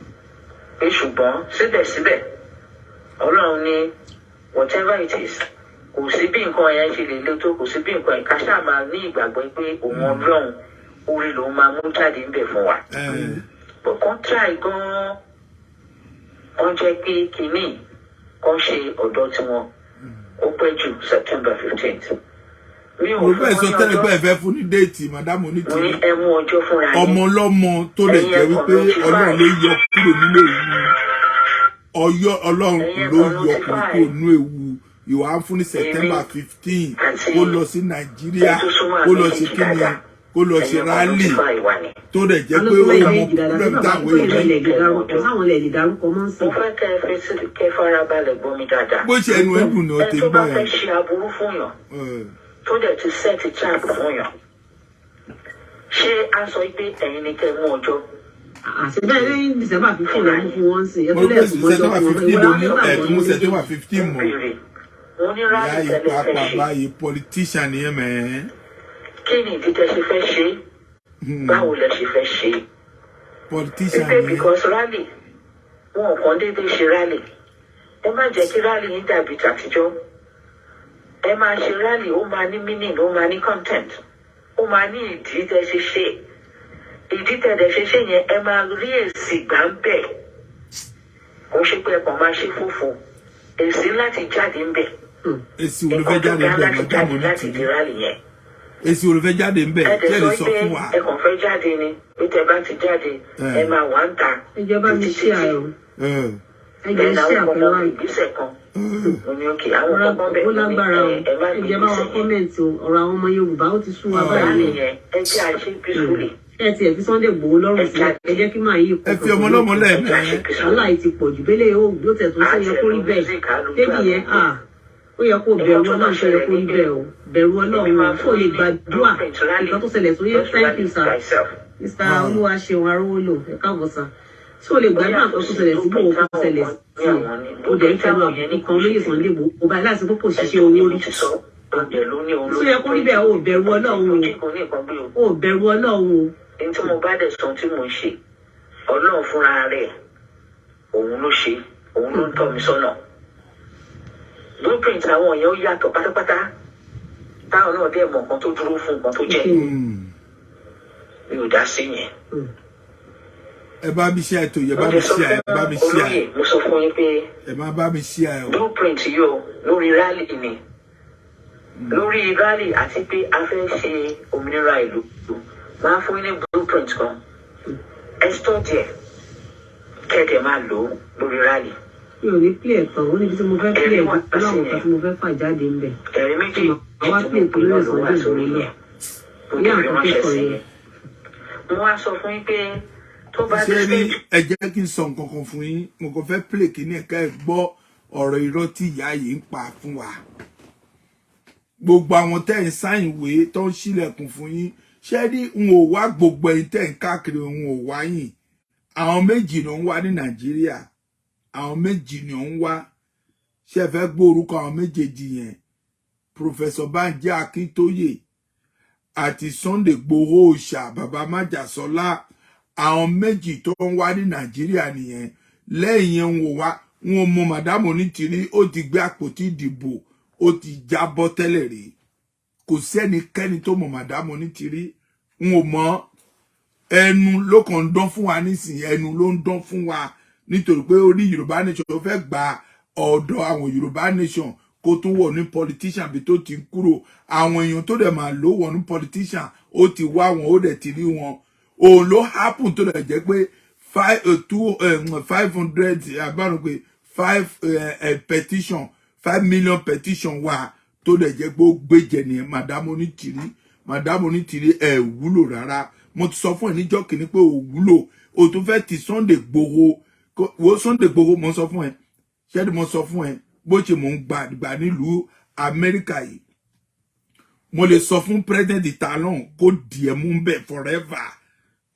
S3: pé ṣùgbọ́n síbẹ̀síbẹ̀ Ọlọ́run ní Whatever it is, kò sí bí nǹkan yẹn ṣe lè le tó, kò sí bí nǹkan yẹn, ká ṣáà máa ní ìgbàgbọ́ pé òun Ọlọ́run, orí lòun máa mú jáde ńbẹ̀ fún wa. But kàn try gan-an, kàn jẹ́ pé kínní kàn ṣe ọ̀dọ́ tiwọn, ó pẹ́ jù September 15th. Mi ò
S1: Mo
S3: fún
S1: fẹ́
S3: wọn
S1: sọ
S3: ní
S1: tẹ́lẹ̀
S3: ọjọ́.
S1: pé ẹ fẹ́ fún ní date, madam
S3: Mo ní
S1: Onítìrí.
S3: ẹ mú ọjọ́ fúnra yín.
S1: Ọmọ ọlọ́mọ tó lè
S3: Ẹ̀yin
S1: jẹ́
S3: ẹ kàn
S1: wípé
S3: notify.
S1: Ọlọ́run ló yọ kúrò nínú ewu ọyọ, Ọlọ́run
S3: Ẹ̀yin ẹ
S1: ló
S3: kàn
S1: yọ
S3: notify.
S1: kúrò nínú ewu. Ìwà ń fún ní September
S3: Èmi
S1: 15
S3: àti
S1: kó lọ sí Nàìjíríà,
S3: ẹni tó súnmọ́
S1: kó lọ
S3: àmì
S1: ṣe
S3: kejì
S1: kíni,
S3: dáadáa.
S1: kó lọ ṣe
S3: Ẹ̀yin kàn
S1: rally
S3: notify wa ni.
S1: tó dẹ̀ jẹ́
S4: Àlọ́
S1: pé
S4: tó
S1: ó
S4: lẹ́yìn
S1: mọ
S4: méjì dáadáa sí
S1: problem
S4: bàbá
S1: táwọn
S4: tó
S1: èèyàn
S4: ilẹ̀ lè dárúkọ sáwọn ilẹ̀ lè dárúkọ mọ́ ń
S3: Mo
S4: sìn.
S3: fẹ́ kẹ́ ẹ fẹ́ kẹ́ ẹ farabalẹ̀ gbọ́ mi dáadáa.
S1: Bó ṣe ẹnu ẹdùn ni ó
S3: Ẹni
S1: ti
S3: tó
S1: gbọ́
S3: bá fẹ́
S1: yẹn.
S3: ṣe aburú fún yàn, tó dẹ̀ ti set trap fún yàn, ṣé a sọ pé ẹ̀yin ni kẹ́ ẹ mú ọjọ́?
S4: Àṣẹ bẹ́ẹ̀ ní December 15 ló mú fún wọn sìn ẹ
S1: Mo
S4: tó
S1: rò pé
S4: lẹ́ẹ̀kú mọ́jọ́
S1: September
S4: fún wọn
S1: 15
S4: ìwé
S1: ló mú
S4: nígbà
S1: ẹ̀
S4: wọn
S1: tún mú
S4: ní
S1: September
S4: méjèèjì.
S1: 15
S3: Mo
S1: mọ́.
S3: béèrè, mo ní
S1: Ìyá
S3: rally
S1: yìí
S3: tẹ́lẹ̀ fẹ́
S1: pàápàá
S3: ṣe,
S1: báyìí, politician nìyẹn mẹ́ẹ́.
S3: Kí ni ìdí tẹ́ ṣe fẹ́ ṣe? Báwo lẹ ṣe fẹ́ ṣe?
S1: Politician
S3: Pípé
S1: nìyẹn.
S3: because rally, wọn ò kàn déédéé ṣe rally. Ẹ má jẹ́ kí rally yín dàbí tàtijọ́. Ẹ máa ṣe rally, ó máa ní meaning, ó máa ní content, ó máa ní ìdí tẹ́ ṣe ṣe. Ìdí tẹ́ dẹ̀ ṣe ṣe yẹn, ẹ máa rí èsì gbà ń bẹ̀. Kò ṣe pé ẹ kàn máa ṣe fòfò. Èsì láti jáde ń bẹ̀.
S1: Èsì wo ló fẹ́
S3: Nǹkan tó
S1: jáde
S3: dá
S1: ń bẹ̀,
S3: láti
S1: madam
S3: jáde láti
S1: Onítìrí?
S3: di rally yẹn.
S1: Èsì wo ló fẹ́ jáde ń bẹ̀?
S3: Ẹ
S1: Tí
S3: dẹ̀
S1: ẹ
S3: sọ
S1: lè sọ
S3: pé
S1: fún wa.
S3: ẹ kàn fẹ́ jáde ni, pé tẹ́ bá ti jáde, ẹ máa wà ń ta
S4: Ẹ jẹ́ bá mi
S3: títí
S4: ṣí ààrẹ o. Ẹ jẹ́
S3: Bẹ́ẹ̀
S4: ṣí
S3: làwọn
S4: àpẹ
S3: kọ̀ọ̀kan
S4: láì.
S3: ìgbésẹ̀ kan. Mo ní okay, àwọn kọ̀ọ̀kan bẹ̀
S4: Ó lágbára o.
S3: ẹ má
S4: Ẹ
S3: gbé
S4: jẹ́ bá wa
S3: ìgbésẹ̀ yẹn.
S4: comment o. Ọ̀rọ̀ àwọn ọmọ Yorùbá, ó ti sú wa báyìí
S3: Rally
S4: o.
S3: yẹn, ẹ jẹ́ àṣẹ peacefully.
S4: Ẹ tiẹ̀ fi Sunday Igboho lọ́rùn sílẹ̀, ẹ jẹ́ kí máa yí
S1: Ẹ fi ọmọ ọlọ́mọ
S3: Ẹ jẹ́ àṣẹ
S1: lẹ́ẹ̀mẹ́.
S3: peacefully.
S4: Wàhálà yìí ti pọ̀ jù bẹ́lẹ̀ ó yóò tẹ̀ tó ṣe yẹ kó rí bẹ́ẹ̀ débì yẹn à, ó yẹ kó bẹ̀rù Ọlọ́run, ṣe yẹ kó rí bẹ́ẹ̀ o? Bẹ̀rù Ọlọ́run o, kó lè gbàdúrà nǹkan tó ṣẹlẹ̀ tó yẹ. Thank you, sir. Mr. Olúwaṣeun Arówólò, ẹ káàbọ̀ sir. Tí o lè gbàdúrà nǹkan tó ṣẹlẹ̀ sí Ìgbòho kó ṣẹlẹ̀ sí ẹ, o dẹ̀ ń fẹnu àbùkù kan olóyè Sunday Igboho báyìí láti pé kò ṣiṣẹ́ owó rí tó yẹ kó rí bẹ́ẹ̀ o. Bẹ̀rù Ọlọ́run o, o bẹ̀rù Ọlọ́run o.
S3: Ní tí mo bá dẹ̀ sọ tí mo ń ṣe, Ọlọ́run fúnra rẹ̀, òun ló ṣe, òun ló ń tọ́ mi sọ́nà. Blueprint àwọn yẹn ó yàtọ̀ pátápátá, táwọn náà dẹ̀ mọ̀ nǹkan tó dúró fún nǹkan tó jẹ́. Mi ò dá sí yẹn.
S1: Ẹ bá mi ṣe ètò yẹ,
S3: Mo
S1: bá mi
S3: dẹ̀ sọ
S1: ṣe ẹ
S3: fún
S1: bá mi ṣe
S3: olóyè, mo sọ fún yín pé
S1: ẹ má bá mi ṣe ẹ o.
S3: blueprint yìí o, lórí rally ni, lórí rally àti pé a fẹ́ ṣe òmìnira ìlú, máa fún yín ní blueprint kan. Ẹ study ẹ̀, kẹ́ẹ̀dẹ̀ máa lò ó lórí rally.
S4: Mi ò ní play ẹ̀ tán, ó níbi tí mo fẹ́ play ẹ̀ dé, láwọn nǹkan tí mo fẹ́ fà jáde ń bẹ̀.
S3: Ẹ̀rí méjì
S4: Àwa
S3: tí
S4: play
S3: mo pè
S4: tó
S3: náà
S4: lórí
S3: ló wà
S4: Sunday
S3: sórí
S4: Igboho
S3: yẹn. Mo
S4: náà ní
S3: ti fi
S4: àkókò
S3: ránṣẹ́ sí
S4: yẹn.
S3: yẹn. Mo wá sọ fún yín pé tó bá
S1: Ṣé
S3: dé
S1: rí,
S3: stage
S1: ẹ jẹ́ kí n sọ nǹkan kan fún yín. Mo kàn fẹ́ play kíní ẹ̀ka ẹ̀ gbọ́ ọ̀rọ̀ irọ́ tí ìyá yìí ń pa fún wa. Gbogbo àwọn tẹ́ ń sign ìwé tó ń ṣílẹ̀kùn fún yín, ṣé rí, n ò wá gbogbo ẹ̀yin tẹ́ ń káàkiri, n ò wá yìn. Àwọn méjì ló ń wá ní Nàìjíríà, àwọn méjì ni ó ń wá. Ṣé ẹ fẹ́ gbọ́ orúkọ àwọn méjèèjì yẹn? Professor Banji Akíntóyè àti Sunday Igboho Òòṣà, bàbá májàsọlá. Àwọn méjì tó ń wá ní Nàìjíríà nìyẹn. Lẹ́yìn yẹn, ń wò wá wọn mọ madam Onítìrí, ó ti gbé àpótí ìdìbò, ó ti jábọ́ tẹ́lẹ̀ rí. Kò sẹ́nikẹ́ni tó mọ madam Onítìrí, n ò mọ̀. Ẹnu ló kàn ń dán fún wa nísìnyí, ẹnu ló ń dán fún wa nítorí pé ó ní Yorùbá Nation, ó fẹ́ gba ọ̀dọ̀ àwọn Yorùbá Nation kó tún wọ̀ ní politician bí tó ti ń kúrò. Àwọn èèyàn tó dẹ̀ máa lò wọ̀ ní politician, ó ti wá wọn, ó dẹ̀ ti rí wọn. Òun ló happen tó dẹ̀ jẹ́ pé five two 500 abánu pé five petition, 5 million petition wà tó dẹ̀ jẹ́ pé ó gbéjẹ nìyẹn. Madam Onítìrí, madam Onítìrí, ẹ̀ wúlò rárá. Mo ti sọ fún ẹ níjọ́ kìíní pé ò wúlò. O tún fẹ́ ti Sunday Igboho wo. Sunday Igboho, mo sọ fún ẹ, ṣẹ́ni mo sọ fún ẹ bó ṣe mò ń gbà gbà nílùú Amẹ́ríkà yìí, mo lè sọ fún President Talon kó dìé mú bẹ́ẹ̀ forever,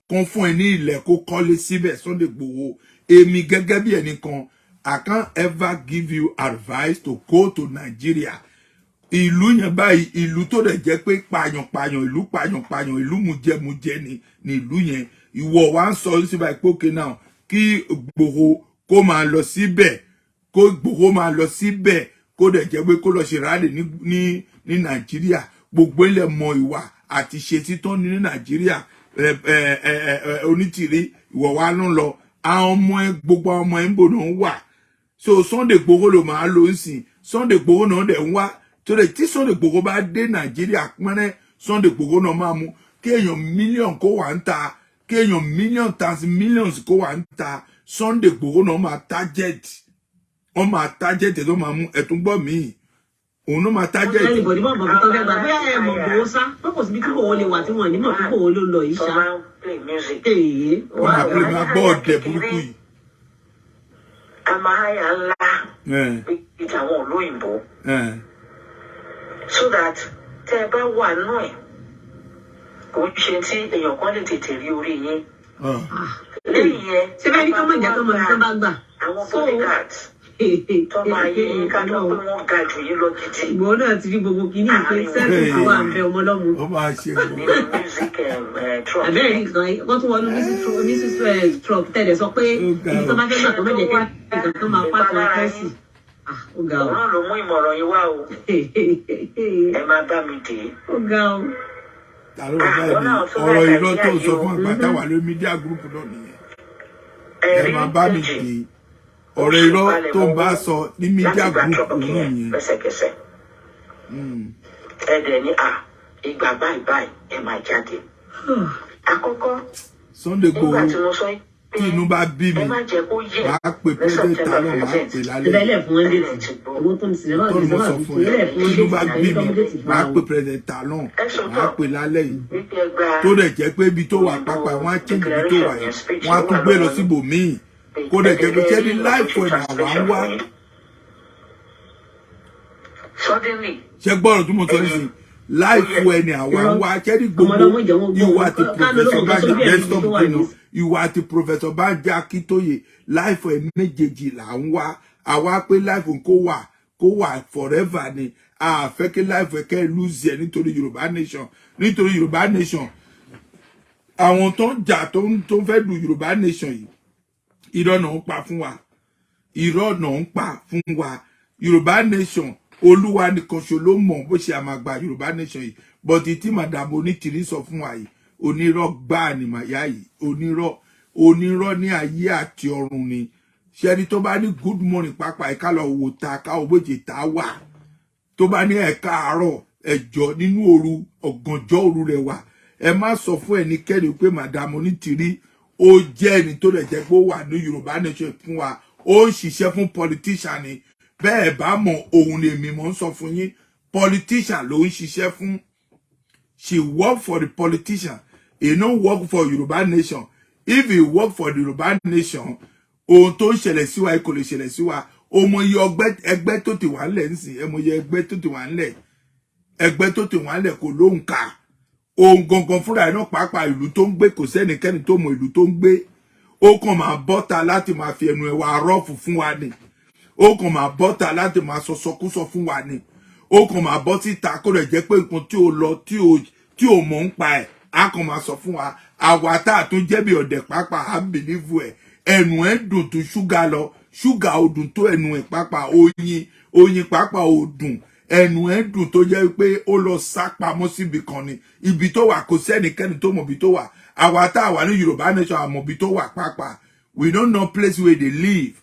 S1: kán fún ẹ ní ilẹ̀ kó kọ́lé síbẹ̀. Sunday Igboho, èmi gẹ́gẹ́ bí ẹnìkan, I can't ever give you advice to go to Nigeria. Ìlú yẹn báyìí, ìlú tó dẹ̀ jẹ́ pé pààyàn-pààyàn, ìlú pààyàn-pààyàn, ìlú mujẹmujẹ ni ìlú yẹn. Ìwọ wa ń sọ sí báyìí pé okay now, kí Ìgbòho kó máa lọ síbẹ̀, kó Ìgbòho máa lọ síbẹ̀. Kó dẹ̀ jẹ́ pé kó lọ ṣe rally ní Nàìjíríà, gbogbo ilẹ̀ mọ ìwà àti ṣe títọ́ ní Nàìjíríà. Ẹ ẹ ẹ ẹ Onítìrí, ìwọ wa ló ń lọ. Àwọn ọmọ ẹ, gbogbo àwọn ọmọ ẹ ń bò náà wà. So Sunday Igboho ló máa lò ń sìn. Sunday Igboho náà dẹ̀ ń wá torí tí Sunday Igboho bá dé Nàìjíríà pẹ́rẹ́, Sunday Igboho náà máa mú kí èèyàn mílíọ̀n kó wà ń ta, kí èèyàn mílíọ̀n times millions kó wà ń ta. Sunday Igboho náà máa target, wọ́n máa target ẹ̀ tó máa mú ẹ̀tún gbọ́ míì, òun náà máa target.
S4: Anybody mọ̀ mọ̀ tó fẹ́ gbà, bóyá ẹ mọ̀ Ìgbòho sá, pé kò síbi tí Ìgbòho lè wà tí wọ́n ní mọ̀ pé Ìgbòho ló lọ yìí
S3: tó
S4: ṣá.
S3: máa ń play music.
S4: Èyí.
S1: Wọ́n máa play, máa gbọ́ ọ̀dẹ̀ burúkú yìí.
S3: A máa háyà ńlá bíi tàwọn olóyìnbó so that tẹ́ ẹ bá wà nú ẹ̀, kò ń ṣe tí èèyàn kan lè tètè rí orí yín. Lẹ́yìn yẹn,
S4: Ṣé bẹ́ẹ̀ ni kọ́ mọ̀ jẹ́ kọ́ mọ̀ ní bá gbà.
S3: àwọn
S4: So
S3: bodyguards tó máa yí yín ká, tó pé wọ́n ga jù yín lọ gidi
S4: Ìgbòho náà ti rí gbogbo kìíní pé sẹ́ẹ̀tì wà ń bẹ ọmọ ọlọ́mọ.
S1: Ó máa ṣe wọ́n.
S3: Nínú music truck.
S4: Àbẹ́rẹ́ nǹkan wọ́n tún wọnú Mrs Trump tẹ̀lé sọ pé
S1: Ó ga
S4: ibi tó
S1: o.
S4: bá fẹ́ gbà tó mẹ́jẹ̀ kẹ́ nǹkan tó máa pàtó akẹ́sì. Ó ga o.
S3: Òun náà ló mú ìmọ̀ràn yín wá o. Ẹ máa bá mi dè é.
S4: Ó ga o.
S1: Ta ló wà báyìí ní ọ̀rọ̀ irọ́ tó ń sọ fún àgbà táwà lórí media group náà nìyẹn. Ẹ máa bá mi dè ọ̀rọ̀ irọ́ tó ń bá sọ ní media
S3: Láti gba
S1: group
S3: truck
S1: náà
S3: yẹn
S1: nìyẹn.
S3: lẹ́sẹ̀kẹsẹ̀. Ẹ dẹ̀ ní à ìgbà báyìí báyìí ẹ máa jáde. Àkọ́kọ́,
S1: Sunday
S3: nígbà
S1: Igboho,
S3: tí mo sọ pé
S1: tí inú bá bí mi,
S3: ẹ má jẹ́ kó yẹ
S1: máa pe
S3: ní
S1: President
S3: September
S1: Talon, máa
S3: 15th.
S1: pè lálẹ́.
S4: Ìbẹ̀lẹ̀ fún wọn déètì owó tó ń sinimá
S1: Tó ní mo sọ fún ẹ,
S4: ìbẹ̀lẹ̀ fún
S1: tí inú bá
S4: wọn
S1: bí
S4: déètì
S1: mi,
S4: àyíká déètì fún
S1: máa
S4: wọn.
S1: pe President Talon, máa pè lálẹ́ yìí,
S3: Wípé ẹ gba
S1: tó dẹ̀ jẹ́ pé ibi tó wà pápá, wọ́n á change ibi tó wà yẹn, wọ́n á tún gbé lọ síbòmíì, kó dẹ̀ jẹ́ pé ṣé ní láìpẹ́ ẹ̀ àwa ń wá.
S3: Suddenly
S1: Ṣe gbọ́dọ̀ tó mo sọ nísìnyí, láìfo ẹni àwa ń wá ṣé ní gbogbo
S4: Ọmọdé wọn jẹ́ wọn gbọ́.
S1: ìwà àti
S4: Kánú ló
S1: Professor
S4: mọ̀ tó
S1: Banji
S4: bí ẹ̀mí
S1: desktop
S4: tó wà
S1: pinnu
S4: ní.
S1: ìwà àti Professor Banji Akíntóyè, láìfo ẹ méjèèjì là ń wá. Àwa pé láìfo kó wà forever ni. A fẹ́ kí láìfo ẹ kẹ́ lose ẹ nítorí Yorùbá nation, nítorí Yorùbá nation. Àwọn tó ń jà, tó ń fẹ́ lu Yorùbá nation yìí, irọ́ náà ń pa fún wa, irọ́ náà ń pa fún wa. Yorùbá nation, Olúwa nìkan ṣo ló mọ̀ bó ṣe àmàgbà Yorùbá nation yìí. But tí Madam Onítìrí sọ fún wa yìí, onírọ́ gbáà ni màyá yìí, onírọ́, onírọ́ ní ayé àti ọ̀run ni. Ṣẹ́ni tó bá ní good morning pápá, ẹ̀ka lọ wò ta ká òbójì tá wà, tó bá ní ẹ̀ka àárọ̀ ẹ̀jọ̀ nínú òru, ọ̀gànjọ́ òru rẹ̀ wà. Ẹ má sọ fún ẹnikẹ́ni pé Madam Onítìrí ó jẹ́ ẹni tó lè jẹ́ pé ó wà ní Yorùbá nation fún wa. Ó ń ṣiṣẹ́ fún politician ni. Bẹ́ẹ̀ bá mọ̀, òun lèmi mọ̀ ń sọ fún yín, politician ló ń ṣiṣẹ́ fún. She work for the politician, he no work for Yorùbá nation. If he work for the Yorùbá nation, ohun tó ń ṣẹlẹ̀ sí wa kò lè ṣẹlẹ̀ sí wa. O mọ iye ẹgbẹ́ tó ti wà ńlẹ̀ ńsìn, ẹ mọ iye ẹgbẹ́ tó ti wà ńlẹ̀, ẹgbẹ́ tó ti wà ńlẹ̀ kò lóhùn ká. Ohun gangan fúnra ẹ̀ náà pàápàá, ìlú tó ń gbé, kò sẹ́nikẹ́ni tó mọ ìlú tó ń gbé. Ó kàn máa bọ́ta láti máa fi ẹnu ẹ̀ wá rọ́ọ̀fù fún wa ni. Ó kàn máa bọ́ta láti máa sọ sọkúsọ fún wa ni. Ó kàn máa bọ́ síta, kó lè jẹ́ pé nǹkan tí ó lọ tí ó mọ̀ ń pa ẹ̀, á kàn máa sọ fún wa. Àwa tá a tún jẹ́bi ọ̀dẹ̀ pàápàá, á believe ẹ̀. Ẹnu ẹ̀ dùn tó ṣúgà lọ, ṣúgà ò dùn tó ẹnu ẹ̀ pàápàá, oyin, oyin pàápàá ò dùn. Ẹnu ẹ̀ dùn tó jẹ́ pé ó lọ sá pamọ́ síbi kan ni. Ibi tó wà, kò sẹ́nikẹ́ni tó mọ̀ ibi tó wà. Àwa tá a wà ní Yorùbá nation, àmọ̀ ibi tó wà pàápàá. We don't know place where they live.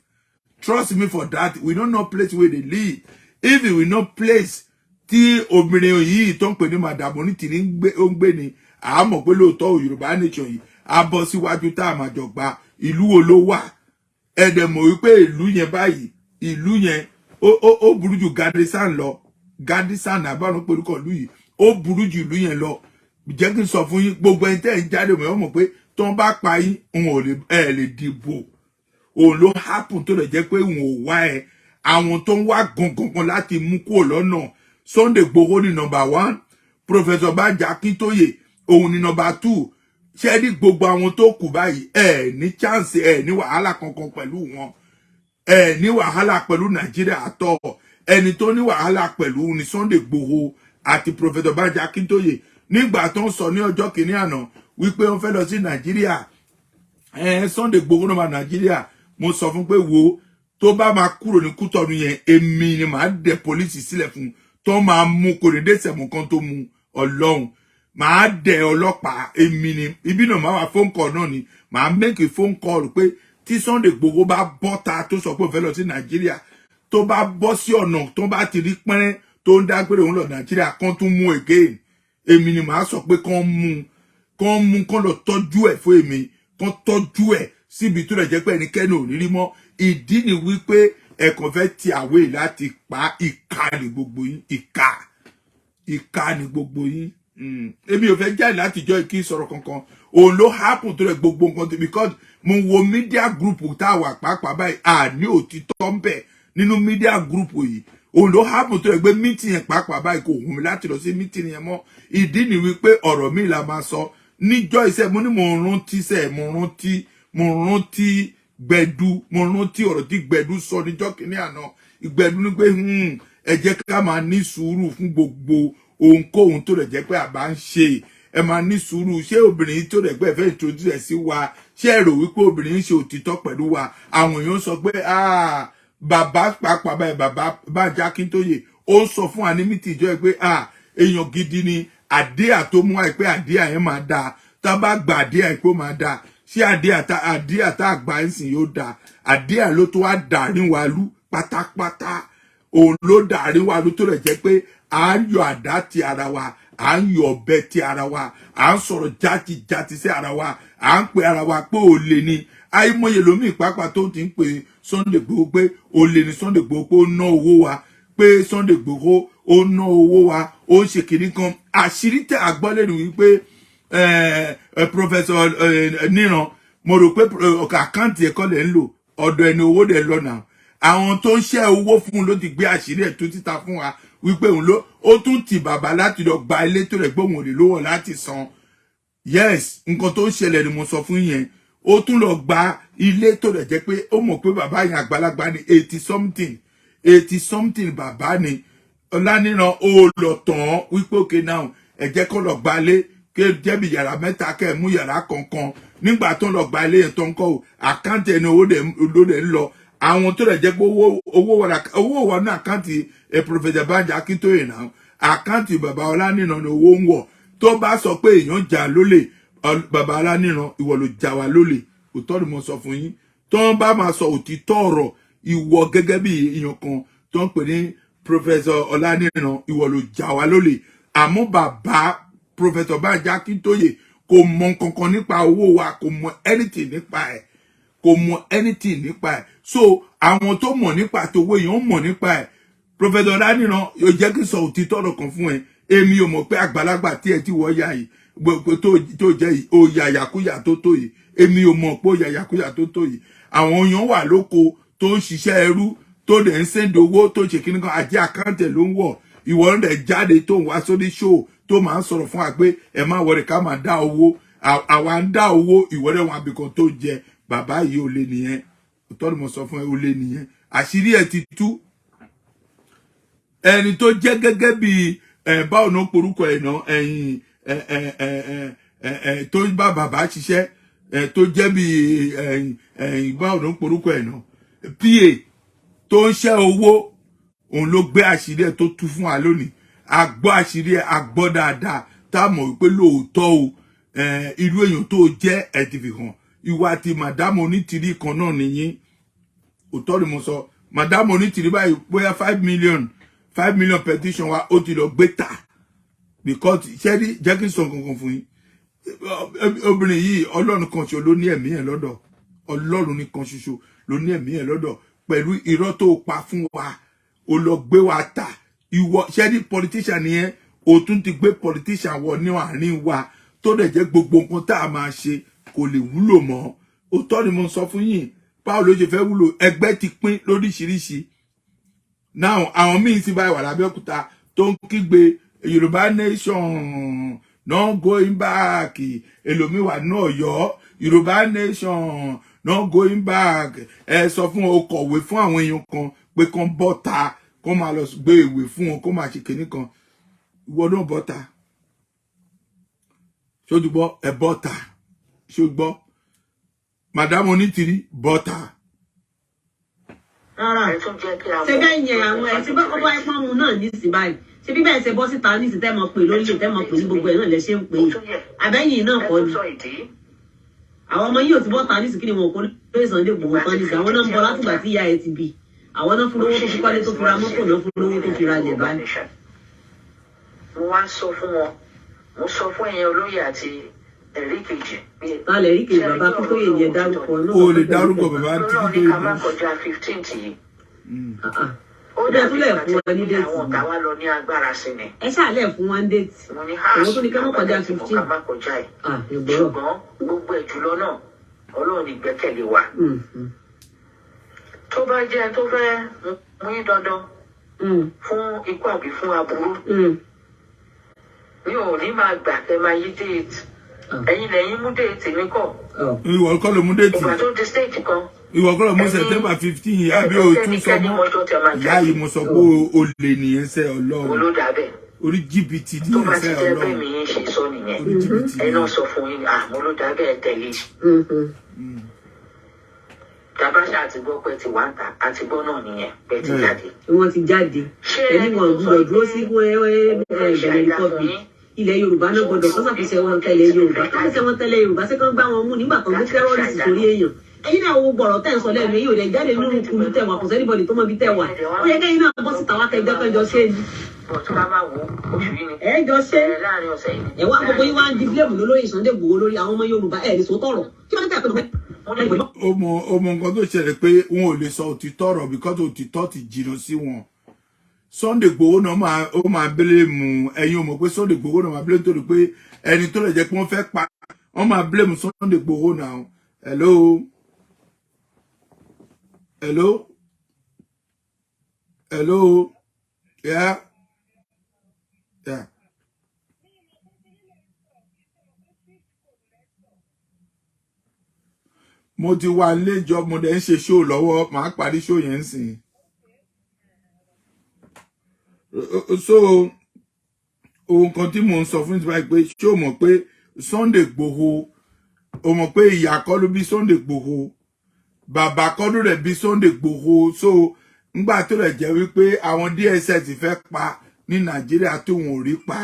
S1: Trust me for that, we don't know place where they live. If we know place tí obìnrin yìí tó ń pè ní Madam Onítìrí ó ń gbé ni, àá mọ̀ pé lóòótọ́ Yorùbá nation yìí á bọ́ síwájú tá a máa jọ gba. Ìlú wo ló wà? Ẹ dẹ̀ mọ̀ wípé ìlú yẹn báyìí, ìlú yẹn ó burú ju Gadisan lọ. Gadisan àbáwọn porúkọ ìlú yìí, ó burú ju ìlú yẹn lọ. Jẹ́ kí n sọ fún yín, gbogbo ẹni tẹ́ ẹ̀ ń jáde mọ̀, ẹ́ mọ̀ pé tó ń bá pa yín, òun ò lè ẹ̀ lè dìbò. Òun ló happen tó lè jẹ́ pé òun ò wá ẹ. Àwọn tó ń wá gangan láti mú kúrò lọ́nà, Sunday Igboho ní number one, Professor Banji Akintoye òun ní number two. Ṣé ní gbogbo àwọn tó kù báyìí, ẹ ní chance, ẹ ní wàhálà kankan pẹ̀lú wọn, ẹ ní wàhálà pẹ̀lú Nàìjíríà àtọ. Ẹni tó ní wàhálà pẹ̀lú ní Sunday Igboho àti Professor Banji Akintoye. Nígbà tó ń sọ ní ọjọ́ kìíní àná wípé wọ́n fẹ́ lọ sí Nàìjíríà, ẹ Sunday Igboho náà wà Nàìjíríà, mo sọ fún pé wo Tó bá máa kúrò ní Kútọ̀nù yẹn, èmi ni màá dẹ̀ police sílẹ̀ fún un tó máa mú. Kò ní dé sẹ̀mú kan tó mú. Ọlọ́run, màá dẹ̀ ọlọ́pàá. Èmi ni ibi náà máa wà. Phone call náà ni màá make a phone call pé tí Sunday Igboho bá bọ́ta tó sọ pé òun fẹ́ lọ sí Nàìjíríà, tó bá bọ́ sí ọ̀nà, tó bá ti rí pẹ́rẹ́ tó ń dágbére òun lọ Nàìjíríà, kán tún mú again. Èmi ni màá sọ pé kán mú, kán mú, kán lọ tọ́jú ẹ̀ fún èmi, kán tọ́jú ẹ̀ síbi tó lè jẹ́ pé ẹnikẹ́ni ò ní rí mọ́. Ìdí ni wípé ẹ kàn fẹ́ ti àwé láti pa. Ìka ní gbogbo yín, ìka, ìka ní gbogbo yín. Èmi ò fẹ́ jáde látijọ́ kí sọ̀rọ̀ kankan. Òun ló happen tó rẹ̀ gbogbo nǹkan tó, because mo wo media group tá a wà pàápàá báyìí, àní òtítọ́ ń bẹ nínú media group yìí. Òun ló happen tó rẹ̀ gbé meeting yẹn pàápàá báyìí, kò wù mí láti lọ sí meeting yẹn mọ́. Ìdí ni wípé ọ̀rọ̀ mi la máa sọ níjọ́ iṣẹ́. Mo ní mo rántí sẹ́, mo rántí, mo rántí gbẹ̀du, mo rántí ọ̀rọ̀ tí gbẹ̀du sọ níjọ́ kìíní àná. Ìgbẹ̀du ní pé ẹ jẹ́ ká máa ní sùúrù fún gbogbo ohunkóhun tó lè jẹ́ pé àbá ń ṣe. Ẹ máa ní sùúrù. Ṣé obìnrin tó lè gbé ẹ fẹ́ introduce ẹ̀ sí wa, ṣé ẹ rò wípé obìnrin ń ṣe òtítọ́ pẹ̀lú wa? Àwọn èèyàn sọ pé, ah, bàbá pàápàá báyìí, bàbá Bánjí Akíntóyè, ó ń sọ fún wa ní meeting ìjọ ẹ pé, ah, èèyàn gidi ni àdéhà tó mú wa, pé àdéhà yẹn máa dáa. Tá a bá gba àdéhà yẹn pé ó máa dáa, ṣé àdéhà tá a gbà ń sìn yóò dáa? Àdéhà ló tó wá dàrín wa lú pátápátá. Òun ló dàrín wa lú tó lè jẹ́ pé à ń yọ àdá ti ara wa, à ń yọ ọ̀bẹ ti ara wa, à ń sọ̀rọ̀ játijáti sí ara wa, à ń pe ara wa pé olè ni. Àìmọye lómi ìpápá tó ti ń pe Sunday Igboho pé olè ni Sunday Igboho, pé ó ná owó wa, pé Sunday Igboho ó ná owó wa, ó ń ṣe kìnnì kan. Àṣírí tẹ àgbọ́lẹ́nu wípé Professor Níran, mo rò pé account ẹ̀kọ́ lẹ̀ ń lò, ọ̀dọ̀ ẹni owó dẹ̀ lọ́nà. Àwọn tó ń ṣẹ́ owó fún un ló ti gbé àṣírí ẹ̀ tó títa fún wa wípé òun ló ó tún ti bàbá láti lọ gba ilé tó rẹ̀ gbóhùn òlè lówó láti san. Yes, nǹkan tó ń ṣẹlẹ̀ ni mo sọ fún yẹn. Ó tún lọ gba ilé tó rẹ̀ jẹ́ pé ó mọ̀ pé bàbá yẹn àgbàlagbà ni, 80 something, 80 something bàbá ni. Ọláníran, ó lọ tàn án wípé okay, now ẹ jẹ́ kó lọ gbalé ké jẹ́bi yàrá mẹ́ta, kẹ́ ẹ̀ mú yàrá kankan. Nígbà tó ń lọ gba ilé yẹn tó ń kọ́ o, account ẹni owó dẹ̀ ló dẹ̀ ń lọ. Àwọn tó dẹ̀ jẹ́ pé owó wà ní account ẹ̀ Professor Banji Akíntóyè náà, account bàbá Ọláníran ni owó ń wọ̀. Tó bá sọ pé èèyàn jà lólè, bàbá Ọláníran, ìwọ ló jà wá lólè. Òótọ́ ni mo sọ fún yín. Tó ń bá máa sọ òtítọ́ ọ̀rọ̀, ìwọ gẹ́gẹ́ bí èèyàn kan tó ń pè ní Professor Ọláníran, ìwọ ló jà wá lólè. Àmọ́ bàbá Professor Banji Akíntóyè kò mọ kankan nípa owó wa, kò mọ anything nípa ẹ̀, kò mọ anything nípa ẹ̀. So àwọn tó mọ̀ nípa tówó, èèyàn mọ̀ nípa ẹ̀. Professor Ọláníran, yóò jẹ́ kí n sọ òtítọ́ ọ̀rọ̀ kan fún ẹ. Èmi ò mọ̀ pé àgbàlagbà tí ẹ ti wọ́ ya yìí, gbogbo tó jẹ́ yìí, ó ya yàkúyà tó tó yìí. Èmi ò mọ̀ pé ó ya yàkúyà tó tó yìí. Àwọn èèyàn wà lóko tó ń ṣiṣẹ́ ẹrú, tó dẹ̀ ń send owó, tó ṣe kíní kan àti account ẹ̀ ló ń wọ̀. Ìwọ ń dẹ̀ jáde tó ń wá sórí show, tó máa ń sọ̀rọ̀ fún wa pé ẹ má wọlé, ká máa dá owó. Àwa ń dá owó, ìwọ dẹ̀ wọn àbìkan tó jẹ. Bàbá yìí, ò lè nìyẹn. Òótọ́ ni mo sọ fún ẹ, ó lé nìyẹn. Àṣírí ẹ ti tú. Ẹni tó jẹ́ gẹ́gẹ́ bí ẹ, báwo ló ń porúkọ ẹ̀ náà, ẹ̀yìn ẹ ẹ ẹ ẹ ẹ ẹ tó bá bàbá ṣiṣẹ́ ẹ, tó jẹ́ bí ẹ̀yìn ẹ̀yìn, báwo ló ń porúkọ ẹ̀ náà, pa tó ń ṣẹ́ owó, òun ló gbé àṣírí ẹ̀ tó tú fún wa lónìí. A gbọ́ àṣírí ẹ̀, a gbọ́ dáadáa, tá a mọ̀ wípé lóòótọ́ o, irú èèyàn tó jẹ́ ẹ̀ ti fi hàn. Ìwà àti madam Onítìrí kan náà nìyí. Òótọ́ ni mo sọ. Madam Onítìrí báyìí, bóyá 5 million petition wa, ó ti lọ gbé tà, because ṣẹ́rí, jẹ́ kí n sọ nǹkan kan fún yín. Obìnrin yìí, Ọlọ́run kan ṣoṣo ló ní ẹ̀mí ẹ̀ lọ́dọ̀. Ọlọ́run nìkan ṣoṣo ló ní ẹ̀mí ẹ̀ lọ́dọ̀. Pẹ̀lú irọ́ tó pa fún wa, ó lọ gbé wa tà. Ìwọ ṣẹ́rí, politician nìyẹn. O tún ti gbé politician wọ ní àárín wa, tó dẹ̀ jẹ́ gbogbo nǹkan tá a máa ṣe kò lè wúlò mọ́. Òótọ́ ni mo sọ fún yín. Báwo ló ṣe fẹ́ wúlò? Ẹgbẹ́ ti pín lóríṣiríṣi now. Àwọn míín sì báyìí wà lábẹ́òkúta tó ń kígbe Yorùbá nation, no going back. Èlòmíì wà ní Ọ̀yọ́, Yorùbá nation, no going back. Ẹ sọ fún o, kọ̀wé fún àwọn èèyàn kan pé kán bọ́ta, kán máa lọ gbé ìwé fún wọn, kó máa ṣe kinní kan. Ìwọ náà bọ́ta, ṣójúbọ́ ẹ bọ́ta, ṣógbọ́? Madam Onítìrí, bọ́ta.
S4: Rárá.
S3: Ẹ tún jẹ́ kí a
S4: Ṣe
S3: mọ̀
S4: bẹ́ẹ̀ yẹn, àwọn ẹ̀ ṣe bá ọba ẹ̀pọ́n mu náà nísìn báyìí, ṣe bí bẹ́ẹ̀ ṣe bọ́ síta nísìn, tẹ́ mọ̀ pé lórí tẹ́ mọ̀ pé ní gbogbo ẹ̀ náà lẹ ṣe ń pè é, àbẹ́yìn náà
S3: Ẹ
S4: kọ́
S3: tún
S4: ni.
S3: sọ ìdí.
S4: Àwọn ọmọ yìí ò ti bọ́ ta nísìn, kí ni wọn kò lóye Sunday Igboho tán nísìn? Àwọn náà ń bọ̀ látìgbà tí ìyá ẹ ti bí. Àwọn náà fún lówó tó fi kọ́lé, tó fi ra mọ́tò, náà fún lówó tó fi ra lẹ̀ báyìí.
S3: Mo wá ń sọ fún wọn, mo sọ fún ẹ̀yin olóyè àti ẹ̀rí kejì pé
S4: Ta lẹ̀ rí kejì? Bàbá Akíntóyè ni ẹ dárúkọ náà.
S1: O lè dárúkọ bàbá
S3: Ọlọ́run ní
S1: Akíntóyè.
S3: ká má kọjá 15th yìí. Ó
S4: Ó dẹ̀
S3: dàbí
S4: tún lẹ̀
S3: ìgbà
S4: fún wa ní
S3: tí
S4: date
S3: àwọn ọ̀tá wa lọ ní agbára sí ni.
S4: Ẹ ṣáà fún wa ní date.
S3: Mo ní ha,
S4: Òun tó ní ká má kọjá
S3: àbájá tí mo
S4: 15.
S3: ká má kọjá yìí.
S4: Ah, ìgbọ́rọ̀.
S3: Ṣùgbọ́n gbogbo ẹ̀ jùlọ náà, Ọlọ́run ní gbẹ́kẹ̀lé wa. Tó bá jẹ́ ẹni tó fẹ́ mú yín dandan fún ikú àbí fún aburú, mi ò ní máa gbà kẹ́ máa yí date. Ẹ̀yin lẹ́yìn mú date mi kọ̀.
S1: Ìwọ kọ́ ló mú date.
S3: Ìgbà tó di stage kan,
S1: Ìwọ kọ́ ló mú September 15, àbí o tún sọ
S3: ẹnikẹ́ni
S1: mọ́?
S3: mọ́jọ́ tẹ máa
S1: Ìyá
S3: jáde.
S1: yìí, mo sọ pé o lè nìyẹn sẹ́.
S3: Mo
S1: Ọlọ́run,
S3: ló dà bẹ́ẹ̀.
S1: orí jìbìtì
S3: Tó
S1: nìyẹn
S3: bá ti
S1: sẹ́.
S3: jẹ́ bẹ́ẹ̀
S1: Ọlọ́run,
S3: mi yín ṣe sọ nìyẹn,
S1: orí jìbìtì
S3: ẹ náà
S1: nìyẹn.
S3: sọ fún yín, à mo ló dà bẹ́ẹ̀, tẹ̀lé. Tabasha àti gbọ́ pé ti wá ń ta, àti gbọ́ náà nìyẹn pé ti jáde.
S4: Wọ́n ti jáde.
S3: Ṣé
S4: ẹni
S3: ẹni
S4: wọn
S3: tó sọ
S4: gbọ́dọ̀ dúró
S3: pé
S4: sí Benin Republic, ilẹ̀ Yorùbá náà gbọ́dọ̀ kó sàfihàn wọn tẹ̀lé Yorùbá, kó sàfihàn wọn tẹ̀lé Yorùbá, ṣé kán gbá wọn mú nígbà kan gbé terrorist sórí èèyàn? Ẹ̀yin náà wo gbọ̀rọ̀ tẹ̀ ń sọ lẹ́nu, ẹ̀yin ò lè jáde nínú kulu tẹ̀ wà, kò s' anybody tó mọ ibi tẹ̀ wà. Ó yẹ kẹ́yìn náà bọ́ síta wá kẹjọ kẹjọ ṣé ni.
S3: Bọ̀ tó bá máa wo oṣù yìí ni.
S4: Ẹ jọ ṣé.
S3: Ẹ láàrin ọ̀sẹ̀ yìí ni.
S4: Ẹ wá, gbogbo yín wá ń di blame lólóyè Sunday Igboho lórí àwọn ọmọ Yorùbá. Ẹ ní sòótọ́ ọ̀rọ̀ kí wọ́n tẹ̀ pé
S1: Ó mọ nǹkan tó ṣẹlẹ̀ pé wọn ò lè sọ òtítọ́ ọ̀rọ̀ because òtítọ́ ti jìnnà sí wọn. Sunday Igboho náà máa, ó máa blame. Ẹ̀yin ò mọ̀ pé Sunday Igboho náà máa blame torí pé ẹni tó lè jẹ́ pé wọ́n fẹ́ pa wọ́n máa blame Sunday Igboho náà. Hello, hello, hello, yeah. Mo ti wà nílé ìjọ, mo dẹ̀ ń ṣe show lọ́wọ́, màá parí show yẹn ń sìn. So ohun kan tí mò ń sọ fún ìtura pé, ṣé o mọ̀ pé Sunday Igboho, o mọ̀ pé ìyá kọ́ ló bí Sunday Igboho, bàbá kọ́ ló rẹ̀ bí Sunday Igboho? So ńgbà tó rẹ̀ jẹ́ wípé àwọn DSS fẹ́ pa ní Nàìjíríà tó wọn ò rí pa,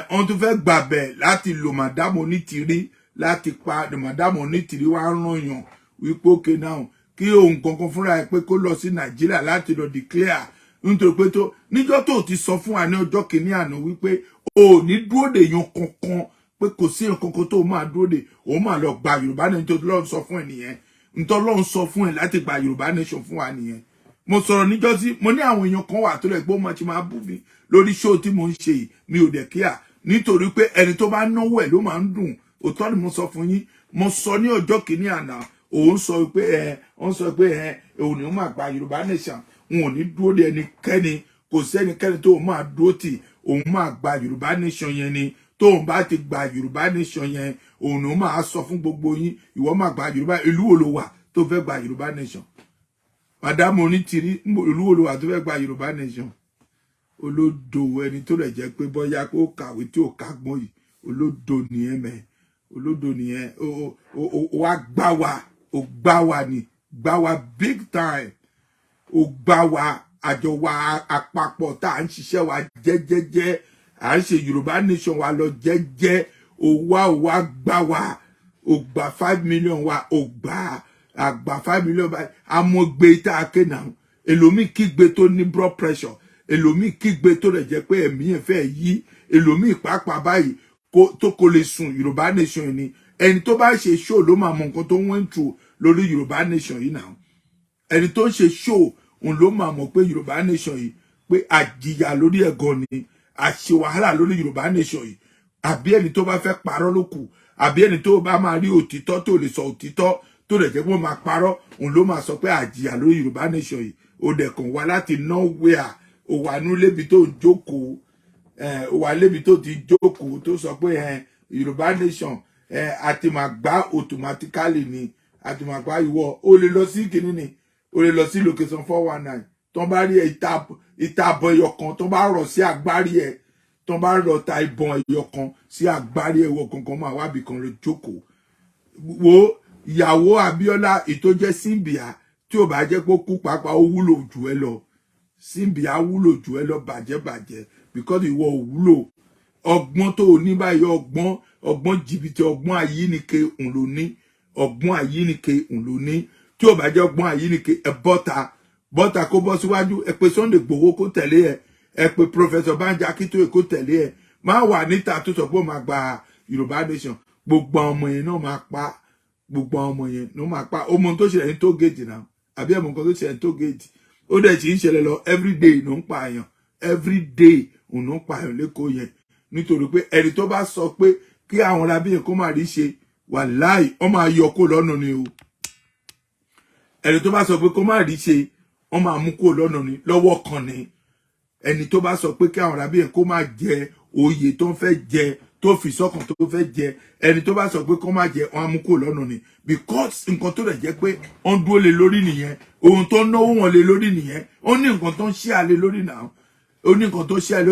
S1: wọ́n tún fẹ́ gbàbẹ̀ láti lò Madam Onítìrí láti pa. Madam Onítìrí wá ràn yàn wípé okay now, kí òun kankan fúnra ẹ̀ pé kó lọ sí Nàìjíríà láti lọ declare, nítorí pé tó níjọ́ tó ti sọ fún wa ní ọjọ́ kìíní àná wípé o ò ní dúró dè yan kankan, pé kò sí nǹkan kan tó máa dúró dè, òun máa lọ gba Yorùbá nation. Tó lọ́n sọ fún ẹ nìyẹn, ntọ́ lọ́n sọ fún ẹ láti gba Yorùbá nation fún wa nìyẹn. Mo sọ̀rọ̀ níjọ́ tí mo ní àwọn èèyàn kan wà tó lẹ̀ gbọ́ máa ti máa bú mi lórí show tí mo ń ṣe yìí, mi ò dẹ̀ kíá, nítorí pé ẹni tó bá náwó ẹ̀ ló máa ń dùn. Òótọ́ ni mo sọ fún yín. Mo sọ ní ọjọ́ kìíní àná, òun sọ pé ẹ òun sọ pé ẹ òun ni ó máa gba Yorùbá nation, òun ò ní dúró de ẹnikẹ́ni, kò sẹ́nikẹ́ni tó máa dúró tì, òun máa gba Yorùbá nation yẹn ni. Tóun bá ti gba Yorùbá nation yẹn, òun ni ó máa sọ fún gbogbo yín. Ìwọ máa gba Yorùbá, ìlú wo ló wà tó fẹ́ gba Yorùbá nation? Madam Onítìrí, ìlú wo ló wà tó fẹ́ gba Yorùbá nation? Olódo, ẹni tó rẹ̀ jẹ́ pé bóyá ó kàwé tí ò kágbọ́n yìí, olódo nìyẹn mẹ́, olódo nìyẹn. Ó wá gbá wa, ó gbá wa ni, gbá wa big time. Ó gbá wa, àjọ wa àpapọ̀ tá à ń ṣiṣẹ́ wa jẹ́jẹ́jẹ́, à ń ṣe Yorùbá nation wa lọ jẹ́jẹ́, ó wá gbá wa, ó gba 5 million wa, ó gbà àgbà 5 million báyìí. Amọ̀gbé tá a ké náà, èlòmíì kígbe tó ní blood pressure, èlòmíì kígbe tó rẹ̀ jẹ́ pé ẹ̀mí ẹ̀ fẹ́ yí, èlòmíì pàápàá báyìí tó kò lè sùn. Yorùbá nation ni, ẹni tó bá ṣe show ló máa mọ nǹkan tó ń went through lórí Yorùbá nation yìí náà. Ẹni tó ń ṣe show, òun ló máa mọ̀ pé Yorùbá nation yìí, pé àjìyà lórí ẹ̀gàn ni, àṣe wàhálà lórí Yorùbá nation yìí. Àbí ẹni tó bá fẹ́ parọ́ ló kù, àbí ẹni tó bá máa rí òtítọ́ tó lè sọ òtítọ́, tó lè jẹ́ pé ó máa parọ́, òun ló máa sọ pé àjìyà lórí Yorùbá nation yìí. Ó dẹ̀ kàn wá láti nowhere, ó wà nílébi tó ń jókòó, ó wà lébi tó ti jókòó, tó sọ pé Yorùbá nation àti máa gbá automatically ni, àti máa gbá. Ìwọ ó lè lọ sí kìíní ni, ó lè lọ sí location 419, tó bá rí ìta ìbọn ẹyọ kan tó bá rọ̀ sí agbárí ẹ, tó bá rọ̀ ta ìbọn ẹyọ kan sí agbárí ẹ, wọ kankan máa wábì kan lọ jókòó. Wo ìyàwó Abíọ́lá, ètò jẹ́ Símbìà. Tí ò bá jẹ́ pé ó kú pàápàá, ó wúlò jù ẹ lọ. Síbi á wúlò jù ẹ lọ bàjẹ́bàjẹ́, because ìwọ ò wúlò. Ọgbọ́n tó o ní báyìí, ọgbọ́n jìbìtì, ọgbọ́n àyínike òun ló ní. Ọgbọ́n àyínike òun ló ní. Tí ò bá jẹ́ ọgbọ́n àyínike, ẹ bọ́ta, bọ́ta, kó bọ́ síwájú. Ẹ pé Sunday Igboho kó tẹ̀lé ẹ. Ẹ pé Professor Banji Akíntóyè kó tẹ̀lé ẹ. Má wà níta tó sọ pé ó máa gba Yorùbá Nation. Gbogbo àwọn ọmọ yẹn náà máa pa, gbogbo àwọn ọmọ yẹn náà máa pa. Ó mọ ohun tó ṣẹlẹ̀ ní toll gate náà, àbí ẹ̀mọ̀ nǹkan tó ṣẹlẹ̀ ní toll gate? Ó dẹ̀ sì ń ṣẹlẹ̀ lọ. Everyday ló ń pa àyàn, everyday òun ló ń pa àyàn lẹ́kọ̀ọ́ yẹn, nítorí pé ẹni tó bá sọ pé kí àwọn arábí yẹn kó má rí ṣe, wàláì, wọ́n máa yọ kó lọ́nà ni o. Ẹni tó bá sọ pé kó má rí ṣe, wọ́n máa mú kó lọ́nà ni lọ́wọ́ kan ni. Ẹni tó bá sọ pé kí àwọn arábí yẹn kó má jẹ oyè tó ń fẹ́ jẹ, tó fi sọ́kàn tó fẹ́ jẹ, ẹni tó bá sọ pé kó má jẹ, wọ́n á mú kó lọ́nà ni, because nǹkan tó rẹ̀ jẹ́ pé wọ́n dúró lé lórí nìyẹn. Ohun tó ń náwó wọn lé lórí nìyẹn. Ó ní nǹkan tó ń ṣí àlè lórí náà, ó ní nǹkan tó ṣí àlè.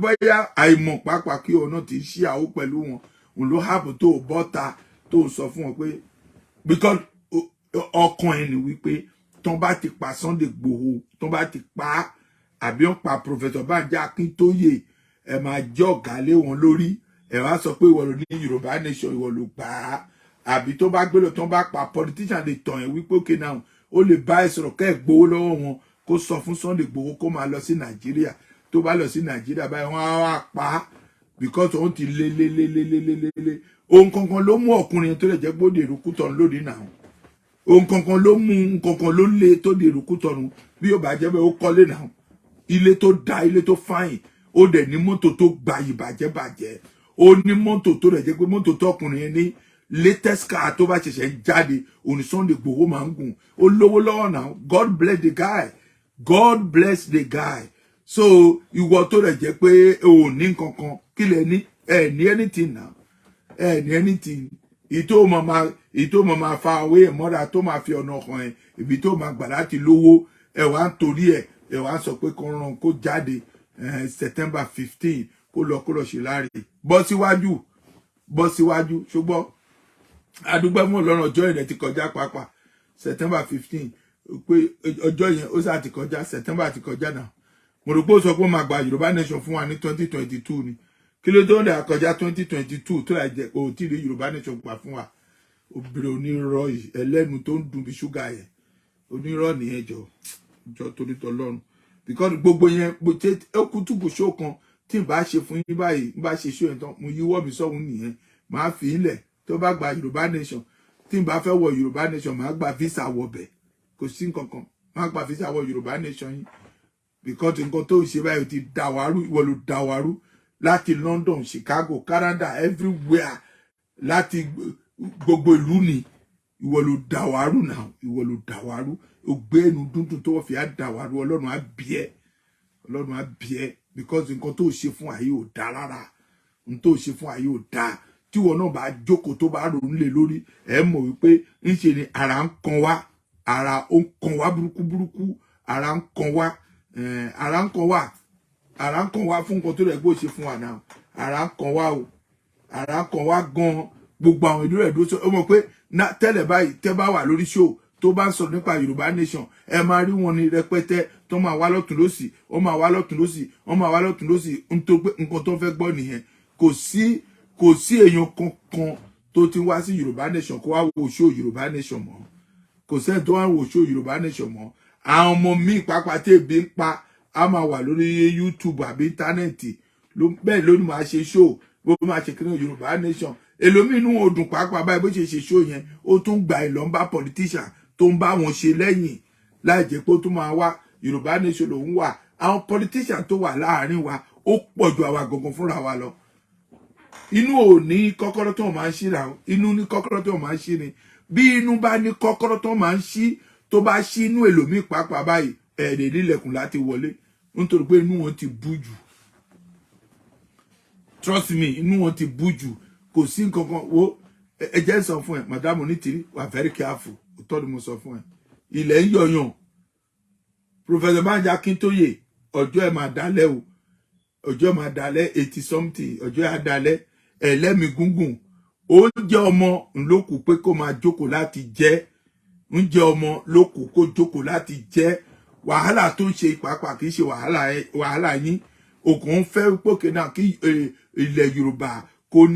S1: Bóyá àìmọ̀ pàápàá kí òun náà ti ṣí àwọ̀ pẹ̀lú wọn, òun ló hàbò tó bọ́ta tó sọ fún wọn pé, because ọkàn ẹ̀ ní wípé tán bá ti pa Sunday Igboho, tán bá ti pa á, àbí wọ́n pa Professor Banji Akíntóyè, ẹ máa jẹ́ ọ̀gá lé wọn lórí. Ẹ wá sọ pé ìwọ ló ní Yorùbá Nation, ìwọ ló gbà á. Àbí tó bá gbé lọ, tó bá pa politician, lè tàn ẹ́ wípé okay now, ó lè bá ẹ sọ̀rọ̀, kẹ́ ẹ̀ gbowó lọ́wọ́ wọn, kó sọ fún Sunday Igboho kó máa lọ sí Nàìjíríà. Tó bá lọ sí Nàìjíríà báyìí, wọ́n á wá pa á, because òun ti lé lé lé lé lé lé lé lé. Ohun kankan ló mú ọkùnrin tó lè jẹ́ gbóde ìrúkú tọ̀nù lónìí náà. Ohun kankan ló mú, nkankan ló lé tó di ìrúkú tọ̀nù. Bí yóò bá jẹ́ bẹ́ẹ̀, ó kọ́lé náà, ilé tó da, ilé tó fáyìn. Ó dẹ̀ ní mọ́tò tó gbayì bàjẹ́bàjẹ́. Ó ní mọ́tò tó rẹ̀ jẹ́ pé mọ́tò tọkùnrin yẹn ní, latest car tó bá ṣẹ̀ṣẹ̀ ń jáde, òní Sunday Igboho máa ń gùn. Ó lówó lọ́wọ́ náà. God bless the guy, God bless the guy. So ìwọ tó rẹ̀ jẹ́ pé o ò ní nǹkankan, kí lẹ ní? Ẹ ní anything now, ẹ ní anything. Ìtò máa fa owó ẹ̀ mọ́ra, tó máa fi ọ̀nà ọkàn ẹ̀, ibi tó máa gbà láti lówó, ẹ wá ń torí ẹ̀, ẹ wá ń sọ pé kó ràn kó jáde September 15, kó lọ ṣe láre. Bọ́ síwájú, bọ́ síwájú. Ṣùgbọ́n adúgbò fún Ọlọ́run, ọjọ́ yẹn ti kọjá pàápàá. September 15, pé ọjọ́ yẹn ó sá ti kọjá. September ti kọjá náà. Mo rò pé ó sọ pé ó máa gba Yorùbá Nation fún wa ní 2022 ni. Kí ló tó ń dà kọjá 2022 tó láì jẹ kó tí ì rí Yorùbá Nation gbà fún wa? Obìnrin onírọ́ yìí, ẹlẹ́nu tó ń dùn bí ṣúgà yẹn, onírọ́ nìyẹn. Jọ jọ, torí tọlọ́run, because gbogbo yẹn bó ṣe ó kú túbù ṣó kan tí n bá ṣe fún yín báyìí, n bá ṣe ṣó yẹn tán, mo yíwọ́ mi sọ́hun nìyẹn. Màá fi í lẹ̀. Tó bá gba Yorùbá Nation, tí n bá fẹ́ wọ Yorùbá Nation, màá gba visa wọbẹ̀. Kò sí nǹkan kan, màá gba visa wọ Yorùbá Nation yín, because nǹkan tó ń ṣe báyìí ti dàwárú. Ìwọ ló dàwárú láti London, Chicago, Canada, everywhere, láti gbogbo ìlú ni. Ìwọ ló dàwárú náà, ìwọ ló dàwárú. Ó gbé ẹnu dúndùn tó wọ́n fi á dàwárú. Ọlọ́run á bí ẹ, Ọlọ́run á bí ẹ, because nǹkan tó ṣe fún ayé ò dá rárá. Nǹkan tó ṣe fún ayé ò dá. Tí ìwọ náà bá jókòó, tó bá ronú lé lórí, ẹ mọ̀ wípé ńṣe ni ara ń kan wá, ara ó ń kan wá burúkú burúkú. Ara ń kan wá, ara ń kan wá, ara ń kan wá fún nǹkan tó rẹ̀ gbó ṣe fún wa náà. Ara ń kan wá o, ara ń kan wá gan. Gbogbo àwọn ìlú rẹ̀ dúró sọ. Ó mọ̀ pé tẹ́lẹ̀ báyìí, tẹ́ bá wà lórí show tó bá ń sọ̀rọ̀ nípa Yorùbá Nation, ẹ máa rí wọn ní rẹpẹtẹ tó máa wá lọ́tún lọ́sì. Wọ́n máa wá lọ́tún lọ́sì, wọ́n máa wá lọ́tún lọ́sì, nítorí pé nǹkan tó fẹ́ gbọ́ nìyẹn. Kò sí èèyàn kankan tó ti wá sí Yorùbá Nation kó wá wo show Yorùbá Nation mọ́. Kò sẹ́ni tó wá wo show Yorùbá Nation mọ́. Àwọn ọmọ míì pápá tí ebi ń pa á máa wà lórí YouTube àbí íńtánẹ́ẹ̀tì bẹ́ẹ̀ ló ní máa ṣe show, bó máa ṣe kí ní Yorùbá Nation. Èlòmíì inú odùn pàápàá báyìí, bó ṣe ṣe show yẹn, ó tún gbà ìlọ ń bá politician tó ń bá wọn ṣe lẹ́yìn, láì jẹ́ pé ó tún máa wá Yorùbá Nation lòún wà. Àwọn politician tó wà láàárín wa, ó pọ̀ ju àwa gangan fúnra wa lọ. Inú ò ní kọ́kọ́rọ́ tó máa ń ṣí ra. Inú ní kọ́kọ́rọ́ tó máa ń ṣí ni. Bí inú bá ní kọ́kọ́rọ́ tó máa ń ṣí, tó bá ṣí inú èlòmíì pàápàá báyìí, ẹ̀ẹ́dẹ̀ nílẹ̀kùn láti wọlé, nítorí pé inú wọn ti bú jù. Trust me, inú wọn ti bú jù. Kò sí nǹkan kan. Wo, ẹ jẹ́ sọ fún ẹ, Madam Onítìrí, wà very careful. Òótọ́ ni mo sọ fún ẹ. Ilẹ̀ ń yọyàn. Professor Banji Akíntóyè, ọjọ́ ẹ̀ máa dálẹ̀ o, ọjọ́ ẹ̀ máa dálẹ̀. 80 something, ọjọ́ ẹ̀ á dálẹ̀. Ẹlẹ́mìí gúngùn, oúnjẹ ọmọ ńlọkù pé kó máa jókòó láti jẹ. Oúnjẹ ọmọ ló kù kó jókòó láti jẹ. Wàhálà tó ń ṣe pàápàá kì í ṣe wàhálà yín. Ògùn ń fẹ́ pòkè náà kí ilẹ̀ Yorùbá kó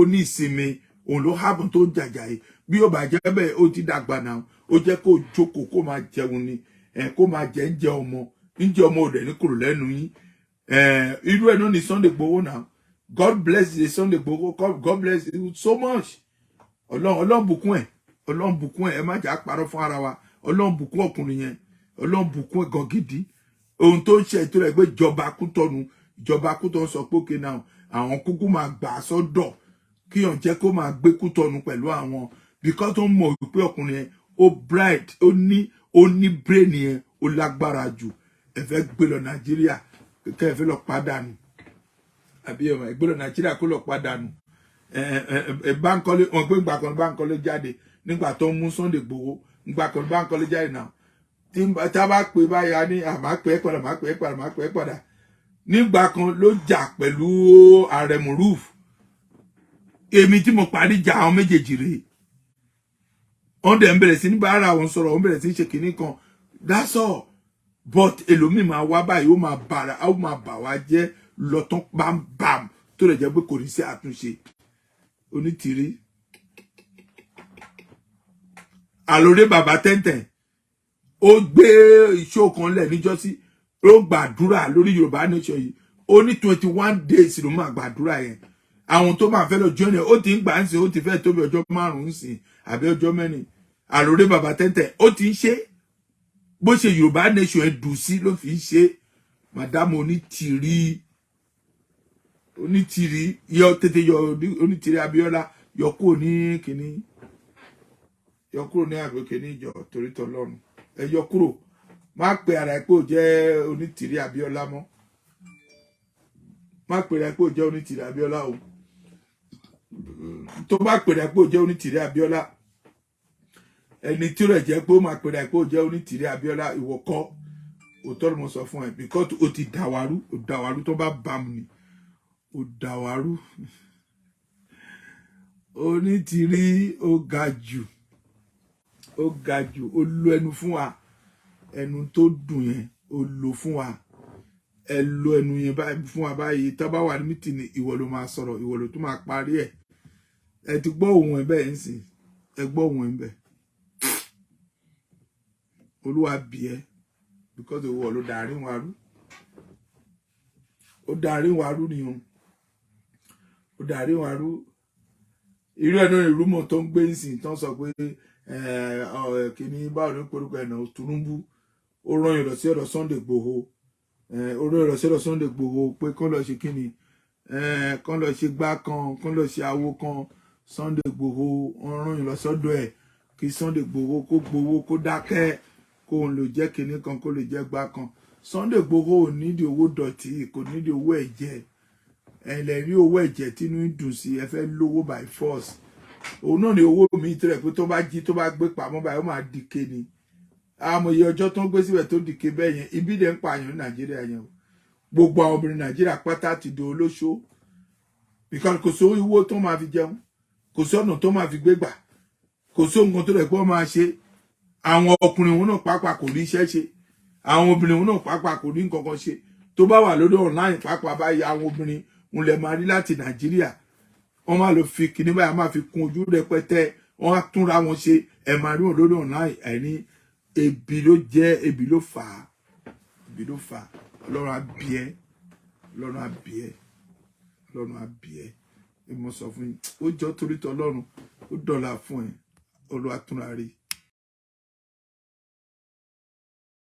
S1: ní ìsinmi. Òun ló hábùn tó ń jàjà yìí. Bí ó bá jẹ́ bẹ́ẹ̀, ó ti dàgbà náà, ó jẹ́ kó jókòó kó máa jẹun ni ẹ, kó máa jẹ ń jẹ ọmọ, ń jẹ ọmọ òdẹ ní kúrò lẹ́nu yín. Irú ẹ̀ náà ni Sunday Igboho náà. God bless the Sunday Igboho. God bless you so much. Ọlọ́run, Ọlọ́run bùkún ẹ̀, Ọlọ́run bùkún ẹ̀. Ẹ má jà parọ́ fún ara wa. Ọlọ́run bùkún ọkùnrin yẹn, Ọlọ́run bùkún ẹ̀ gan gidi. Ohun tó ń ṣe ètò rẹ̀ pé ìjọba Kútọ́nu, ìjọba Kútọ́nu sọ pé òkè náà, àwọn kúkú máa gbà á sọ́dọ̀, kíyàn jẹ́ kó máa gbé Kútọ́nu pẹ̀lú àwọn, because tó ń mọ̀ wípé ọkùnrin yẹn, ó bright, ó ní brain yẹn, ó lágbára jù. Ẹ fẹ́ gbé lọ Nàìjíríà, kẹ́ ẹ fẹ́ lọ pàdánù, àbí ẹ gbé lọ Nàìjíríà kó lọ pàdánù. Ẹ Bánkọ́lé, wọn gbé ìgbà kan Bánkọ́lé jáde nígbà tó ń mú Sunday Igboho. Ìgbà kan Bánkọ́lé jáde náà, tí a bá pè báyà ní àmà pè é padà, má pè é padà, má pè é padà. Nígbà kan ló jà pẹ̀lú ààrẹ Moruf. Èmi tí mo parí jà àwọn méjèèjì rèé. Wọ́n dẹ̀ ń bẹ̀rẹ̀ sí ní bá ara wọn sọ̀rọ̀, wọ́n bẹ̀rẹ̀ sí ní ṣe kinní kan. That's all. But èlòmíì máa wá báyìí, ó máa bàrà, ó máa bà wá jẹ́ lọ́tún bámbàm, tó lè jẹ́ pé kò ní sí àtúnṣe. Onítìrí àlòrè bàbá tẹ́ntẹ̀n, ó gbé ìṣó kan lẹ̀ níjọ́sí, ó gbàdúrà lórí Yorùbá Nation yìí. Ó ní 21 days ló máa gbàdúrà yẹn. Àwọn tó máa fẹ́ lọ join ẹ̀, ó ti ń gbà ń sìn, ó ti fẹ́ tóbi ọjọ́ 5 sìn àbí ọjọ́ 4. Àlòrè bàbá tẹ́ntẹ̀n, ó ti ń ṣe bó ṣe Yorùbá Nation ẹ̀ dùn sí ló fi ń ṣe. Madam Onítìrí, Onítìrí, yọ tètè yọ Onítìrí Abíọ́lá, yọ kúrò ní kínní, yọ kúrò ní àgbẹ̀ kínní ìjọ torí tọlọ́run. Ẹ yọ kúrò. Má pe ara ẹ pé ò jẹ́ Onítìrí Abíọ́lá mọ́. Má pe ara ẹ pé ò jẹ́ Onítìrí Abíọ́lá o. Tó bá pe ara ẹ pé ò jẹ́ Onítìrí Abíọ́lá, ẹni tí ó rẹ̀ jẹ́ pé ó máa pe ara ẹ pé ò jẹ́ Onítìrí Abíọ́lá, ìwọ kọ́. Òótọ́ ló mo sọ fún ẹ, because o ti dàwárú, o dàwárú tó bá bá mu ni o dàwárú. Onítìrí, ó ga jù, ó ga jù. Ó lo ẹnu fún wa, ẹnu tó dùn yẹn, ó lò fún wa. Ẹ lo ẹnu yẹn fún wa báyìí. Tá bá wà ní meeting, ìwọ ló máa sọ̀rọ̀, ìwọ ló tún máa parí ẹ̀. Ẹ ti gbọ́ ohùn ẹ̀ bẹ́ẹ̀ ń sìn, ẹ gbọ́ ohùn ẹ̀ bẹ́ẹ̀. Olúwa bí ẹ, because ìwọ ló dàárín wa rú. Ó dàárín wa rú ni o, ó dàárín wa rú. Irú ẹ̀ náà, ìrúmọ̀ tó ń gbé ń sìn, tó ń sọ pé kìíní, báwo ní porúkọ ẹ̀ náà, Tinubu, ó rán yàn lọ sí ọ̀dọ̀ Sunday Igboho. Ó rán yàn lọ sí ọ̀dọ̀ Sunday Igboho pé kán lọ ṣe kíni, kán lọ ṣe gbá kan, kán lọ ṣe awo kan. Sunday Igboho, wọ́n rán yàn lọ sọ́dọ̀ ẹ̀ kí Sunday Igboho kó gbowó, kó dákẹ́, kó òun lè jẹ́ kinní kan, kó lè jẹ́ gbá kan. Sunday Igboho ò nídìí owó dọ̀tí, kò nídìí owó ẹ̀jẹ̀. Ẹ̀yin lẹ rí owó ẹ̀jẹ̀ tínú ń dùn sí. Ẹ fẹ́ lówó by force. Òun náà ni owó mi tẹ́lẹ̀ pé tó bá jí, tó bá gbé pamọ́ báyìí, ó máa dìke ni. Àmọye ọjọ́ tó ń gbé síbẹ̀ tó dìke bẹ́ẹ̀ yẹn. Ibi dẹ̀ ń pààyàn ní Nàìjíríà yẹn o. Gbogbo àwọn obìnrin Nàìjíríà pátá ti di olóṣó, because kò sí owó tó máa fi jẹun, kò sí ọ̀nà tó máa fi gbé gbà, kò sí nǹkan tó lè pọ́ máa ṣe. Àwọn ọkùnrin òun náà pàápàá kò ní iṣẹ́ ṣe, àwọn obìnrin òun náà pàápàá kò ní nǹkan kan ṣe. Tó bá wà lórí online pàápàá báyìí, àwọn obìnrin òun lè máa rí láti Nàìjíríà, wọ́n máa lọ fi kinní báyìí, máa fi kún ojú rẹpẹtẹ, wọ́n á túnra wọn ṣe. Ẹ máa rí wọn lórí online. Ẹni ebi ló jẹ́, ebi ló fà á, ebi ló fà á. Ọlọ́run á bí ẹ, Ọlọ́run á bí ẹ, Ọlọ́run á bí ẹ. Ẹ mọ sọ fún yín, ó jọ torí tọ Ọlọ́run, ó dọ̀là fún ẹ. Olúwa túnra rí.